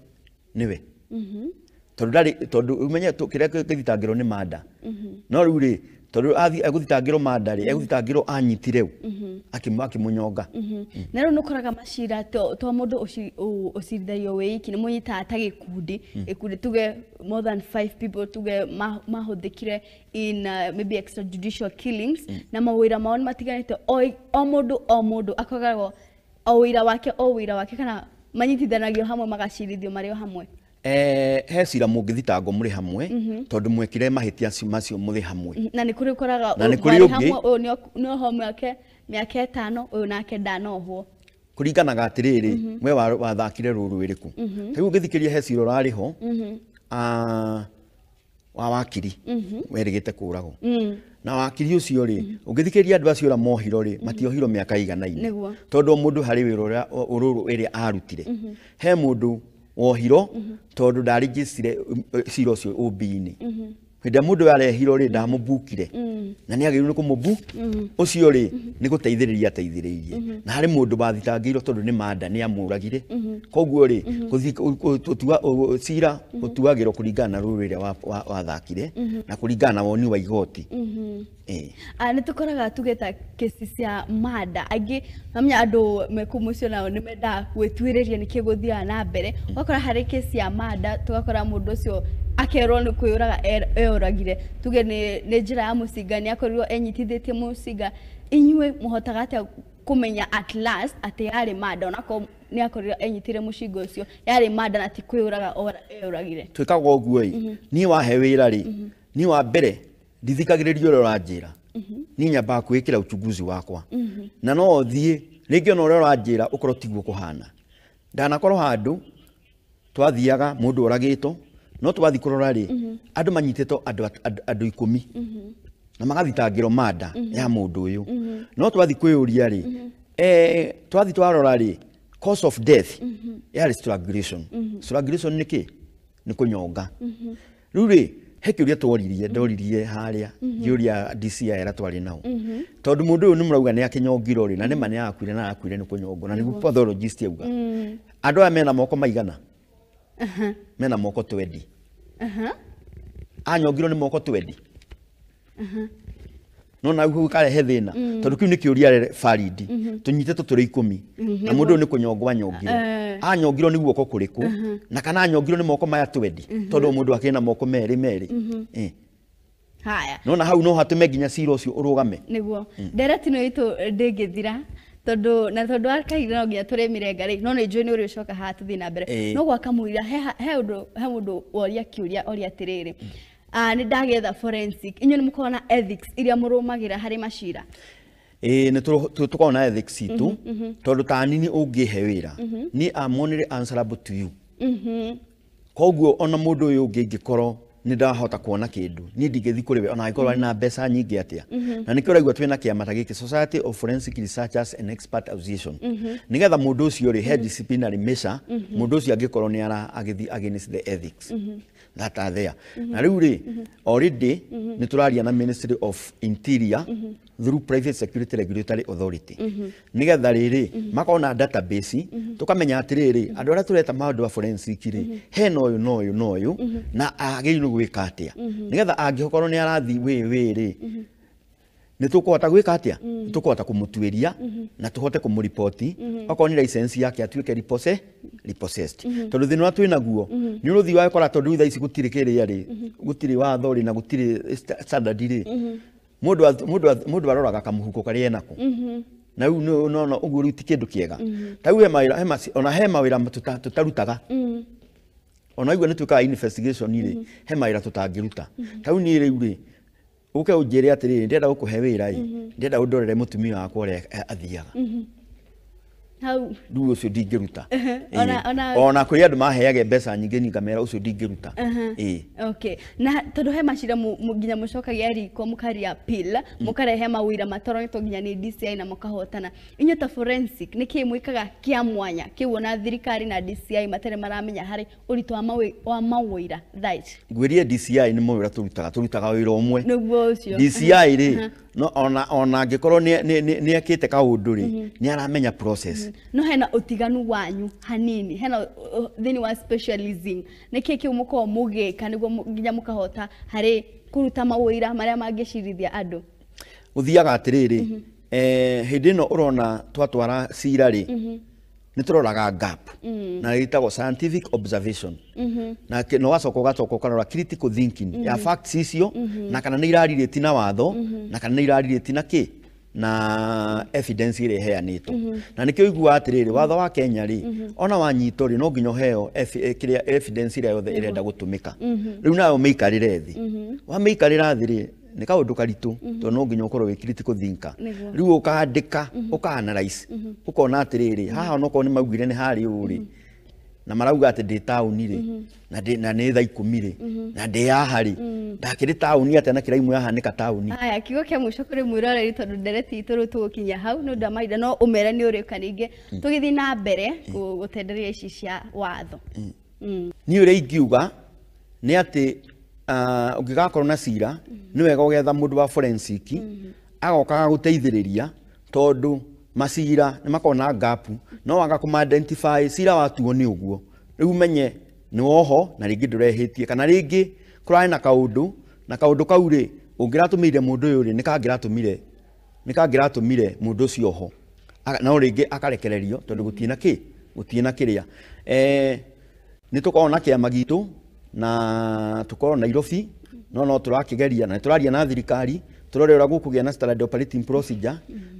[SPEAKER 7] nĩwe? Tondũ ndarĩ, tondũ ũmenye kĩrĩa gĩthitangĩrwo nĩ manda, no rĩu rĩ, tondũ athiĩ egũthitangĩrwo manda rĩ, egũthitangĩrwo anyitire ũ akĩmũnyonga.
[SPEAKER 1] Na rĩu nĩ ũkoraga macira to mũndũ ũcirithagio wĩ iki, nĩ mũnyitaga ta gĩkundi, gĩkundi tuge more than 5 people tuge mahũthĩkire in maybe extrajudicial killings, na mawĩra mao nĩ matiganĩte, o mũndũ o mũndũ akoragwo o wĩra wake, o wĩra wake, kana manyitithanagio hamwe magacirithio marĩ o hamwe?
[SPEAKER 7] He cira mũngĩthitangwo mũrĩ hamwe, tondũ mwekire mahĩtia macio mũrĩ hamwe.
[SPEAKER 1] Na nĩ kũrĩ ũkoraga
[SPEAKER 7] Na nĩ kũrĩ
[SPEAKER 1] marĩ
[SPEAKER 7] ũngĩ.
[SPEAKER 1] hamwe, ũyũ nĩ oho mĩaka 5, ũyũ nake ndanohwo.
[SPEAKER 7] Kũringanaga atĩrĩrĩ, we wathakire rũrũ ĩrĩkũ. Rĩu ũngĩthikĩria he cira ũrarĩ ho, wa wakiri werĩgĩte kũragwo, na wakiri ũcio rĩ, ũngĩthikĩrĩria andũ acio ũrĩa mohirwo rĩ, matiohirwo mĩaka iganaine, tondũ o mũndũ harĩ wĩra ũrĩa rũrũ ĩrĩa arutire. He mũndũ wohirwo tondũ ndarĩnjĩcire cira ũcio OB-inĩ. Hĩndĩ ĩrĩa mũndũ ũyũ arehirwo rĩ, ndamũbukire, na nĩ agĩrĩirwo nĩ kũmũbu ũcio rĩ, nĩ gũteithĩrĩria ateithĩrĩirie. Na harĩ mũndũ wathitangĩirwo tondũ nĩ manda, nĩ amũragire. Koguo rĩ, cira ũtuagĩrwo kũringana na rũrũ rĩrĩa wathakire na kũringana na woni wa igoti.
[SPEAKER 1] Nĩ tũkoraga tuge ta kesi cia manda, angĩ namenya andũ me kũu mũciĩ nao nĩ mendaga gwĩtuĩrĩria nĩkĩ gũthiaga na mbere. Ũgakora harĩ kesi ya manda, tũgakora mũndũ ũcio akerwo nĩ kwĩyũraga eyũragire, tuge nĩ njĩra ya mũcinga, nĩ akorirwo enyitithĩtie mũcinga. Inyuĩ mũhotaga atĩa kũmenya at last atĩ yarĩ manda, onakorwo nĩ akorirwo enyitire mũcinga ũcio, yarĩ manda na ti kwĩyũraga eyũragire?
[SPEAKER 7] Twĩkaga ũguo ĩ, niĩ wahe wĩra rĩ, niĩ wa mbere ndithikagĩrĩria ũrĩa ũranjĩra. Niĩ nyambaga kwĩkĩra uchunguzi wakwa na no thiĩ rĩngĩ ona ũrĩa ũranjĩra ũkorwo tiguo kũhana. Ndanakorwo handũ twathiaga mũndũ oragĩtwo, no twathiĩ kũrora rĩ, andũ manyitĩtwo andũ 10 na magathitangĩrwo manda ya mũndũ ũyũ. No twathiĩ kwĩyũria rĩ, twathiĩ twarora rĩ, cause of death yarĩ strangulation. Strangulation nĩ kĩ? Nĩ kũnyonga. Rĩu rĩ, he kĩũria tworirie, ndoririe harĩa ngĩũria DCI arĩa twarĩ nao, tondũ mũndũ ũyũ nĩ mũrauga nĩ akĩnyongirwo rĩ, na nĩ ma nĩ arakuire, na arakuire nĩ kũnyongwo, na nĩguo pathologist auga. Andũ aya mena moko maigana? Mena moko 20. Anyongirwo nĩ moko 20. No na hau karehe thĩna, tondũ kĩu nĩ kĩũria valid. Tũnyitĩtwo tũrĩ 10 na mũndũ ũyũ nĩ kũnyongwo anyongirwo. Anyongirwo nĩ guoko kũrĩkũ, na kana anyongirwo nĩ moko maya 20, tondũ mũndũ akĩrĩ na moko merĩ merĩ.
[SPEAKER 1] Haya.
[SPEAKER 7] No na hau no hatũme nginya cira ũcio ũrũgame.
[SPEAKER 1] Nĩguo ndereti ĩno itũ ndĩngĩthira, tondũ na tondũ wa kahinda no nginya tũrĩmire ngarĩ, no nĩ njũĩ nĩ ũrĩcoka haha tũthiĩ na mbere. No gwaka mũira he ũndũ, he mũndũ woria kĩũria oria atĩrĩrĩ, nĩ ndagetha forensic, inyuĩ nĩ mũkoragwo na ethics iria mũrũmagĩra harĩ macira?
[SPEAKER 7] Ĩĩ, nĩ tũkoragwo na ethics citũ, tondũ ta nini ũngĩhe wĩra, niĩ am only answerable to you. Koguo ona mũndũ ũyũ ũngĩ ingĩkorwo nĩ ndahota kuona kĩndũ, niĩ ndingĩthiĩ kũrĩ we ona angĩkorwo arĩ na mbeca nyingĩ atĩa. Na nĩkĩo ũraigua twĩna kĩama ta gĩkĩ, Society of Forensic Researchers and Expert Association, nĩgetha mũndũ ũcio rĩ, he disciplinary measure mũndũ ũcio angĩkorwo nĩ ara agĩthiĩ against the ethics that are there. Na rĩu rĩ, already nĩ tũraria na Ministry of Interior through Private Security Regulatory Authority, nĩgetha rĩrĩ makorwo na database, tũkamenya atĩrĩrĩ, andũ arĩa tũreta maũndũ wa forensic rĩ, hena ũyũ na ũyũ na ũyũ, na agĩrĩirwo gwĩka atĩa, nĩgetha angĩkorwo nĩ arathiĩ wĩ rĩ, nĩ tũkũhota gwĩka atĩa, nĩ tũkũhota kũmũtuĩria na tũhote kũmũripoti, okorwo nĩ license yake atuĩke repossessed. Tondũ thĩna ũrĩa twĩ naguo nĩ ũrũthiĩ wagĩkora, tondũ rĩu thaa ici gũtirĩ kĩrĩa rĩ, gũtirĩ watho rĩ, na gũtirĩ standard rĩ, mũndũ aroraga kamũhuko karĩa enako, na rĩu nona ũguo rĩu ti kĩndũ kĩega. Ta rĩu he mawĩra, ona he mawĩra tũtarutaga, ona igua nĩ twĩkaga investigation rĩ, he mawĩra tũtangĩruta. Ta rĩu niĩ rĩu rĩ, ũke ũnjĩre atĩrĩrĩ, ndĩrenda gũkũhe wĩra ĩ, ndĩrenda ũndorere mũtumia wakwa ũrĩa athiaga.
[SPEAKER 1] Hau
[SPEAKER 7] rĩu ũcio ndingĩruta.
[SPEAKER 1] Ona
[SPEAKER 7] ona kũrĩ andũ maheage mbeca nyingĩ, niĩ ngamera ũcio ndingĩruta. Ĩĩ.
[SPEAKER 1] Okay, na tondũ he macira nginya mũcokagia riko, mũkaria appeal, mũkarehe mawĩra mataronetwo nginya nĩ DCI na mũkahotana. Inyuĩ ta forensic nĩ kĩĩ mwĩkaga kĩa mwanya kĩu ona thirikari na DCI matarĩ maramenya harĩ ũritũ wa mawĩra thaa ici?
[SPEAKER 7] Ngwĩrie DCI nĩ mawĩra tũrutaga wĩra ũmwe.
[SPEAKER 1] Nĩguo ũcio.
[SPEAKER 7] DCI rĩ, no ona angĩkorwo nĩ ekĩte kaũndũ rĩ, nĩ aramenya process.
[SPEAKER 1] No hena ũtiganu wanyu hanini, hena thĩinĩ wa specialism, nĩ kĩĩ kĩu mũkoragwo mũgĩka nĩguo nginya mũkahota harĩ kũruta mawĩra marĩa mangĩcirithia andũ?
[SPEAKER 7] Gũthiaga atĩrĩrĩ, hĩndĩ ĩno ũrona twatwara cira rĩ, nĩ tũroraga gap, na ĩtagwo scientific observation, na no wacoka ũgacoka ũkarora critical thinking ya facts icio, na kana nĩ irarĩrĩti na watho, na kana nĩ irarĩrĩti na kĩ, na evidence ĩrĩa ĩheanĩtwo. Na nĩkĩo ũiguaga atĩrĩrĩ, watho wa Kenya rĩ, ona wanyitwo rĩ, no nginya ũheo kĩrĩa evidence ĩrĩa yothe ĩrenda gũtũmĩka. Rĩu nayo ũmĩikarĩre thĩ, wamĩikarĩra thĩ rĩ, nĩ kaũndũ karitũ, tondũ no nginya ũkorwo wĩ critical thinker. Rĩu ũkandĩka, ũka analyze, ũkona atĩrĩrĩ, haha onokorwo nĩ maugire nĩ harĩ ũũ rĩ, na marauga atĩ ndĩ taũni rĩ, na nĩ thaa 10 rĩ, na ndĩ haha rĩ, ndakĩrĩ taũni atĩa na kĩraimu yahanĩka taũni.
[SPEAKER 1] Haya, kiugo kĩa mũico kũrĩ mwĩroreri, tondũ ndereti itũ rĩu tũgũkinya hau nĩ ũndũ wa mahinda, no ũmere nĩ ũrĩũka rĩngĩ tũgĩthiĩ na mbere gũtenderia ici cia watho.
[SPEAKER 7] Niĩ ũrĩa ingiuga nĩ atĩ ũngĩgakorwo na cira, nĩ wega ũgetha mũndũ wa forensic agoka agagũteithĩrĩria, tondũ macira nĩ makoragwo na gap, no waga kũma-identify cira watuo nĩ ũguo, rĩu ũmenye nĩ woho na rĩngĩ ndũrehĩtie, kana rĩngĩ kũrarĩ na kaũndũ, na kaũndũ kau rĩ, ũngĩratũmĩire mũndũ ũyũ rĩ, nĩ kangĩratũmire mũndũ ũcio oho, no rĩngĩ akarekererio tondũ gũtirĩ na kĩ, gũtirĩ na kĩrĩa. Nĩ tũkoragwo na kĩama gitũ na tũkorwo Nairobi, no tũrakĩgeria na tũraria na thirikari, tũrore ũrĩa gũkũgĩa na standard operating procedure,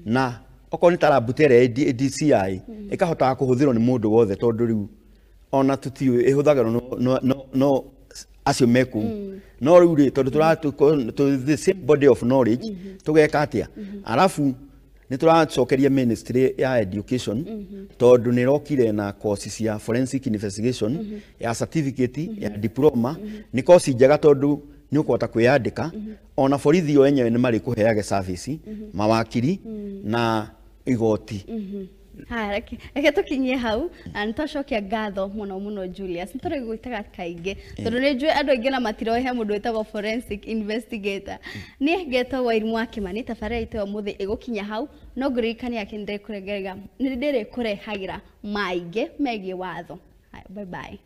[SPEAKER 7] na okorwo nĩ ta lab ta ĩrĩa DCI ĩkahotaga kũhũthĩrwo nĩ mũndũ wothe, tondũ rĩu ona tũtiũĩ ĩhũthagĩrwo no Acio me kũu. No rĩu rĩ, tondũ tũra the same body of knowledge, tũgeka atĩa? Arabu nĩ tũracokeria ministry ya education, tondũ nĩ ĩrokire na course cia forensic investigation, ya certificate, ya diploma. Nĩ course njega tondũ nĩ ũkũhota kwĩyandĩka, ona borithi o enyewe nĩ marĩkũheage service, mawakiri na igoti.
[SPEAKER 1] Haya, reke tũkinyie hau na nĩtwacokia ngatho mũno mũno, Julius. Nĩ tũrĩgwĩtaga kaingĩ tondũ nĩ njũĩ andũ aingĩ na matiroĩ he mũndũ wĩtagwo forensic investigator. Niĩ ngetwo Wairimũ wa Kĩmani. Tabarĩra itũ ya ũmũthĩ ĩgũkinya hau, no ngũririkania atĩ nĩ ndĩrĩkũrehagĩra maingĩ megiĩ watho. Haya, bye bye.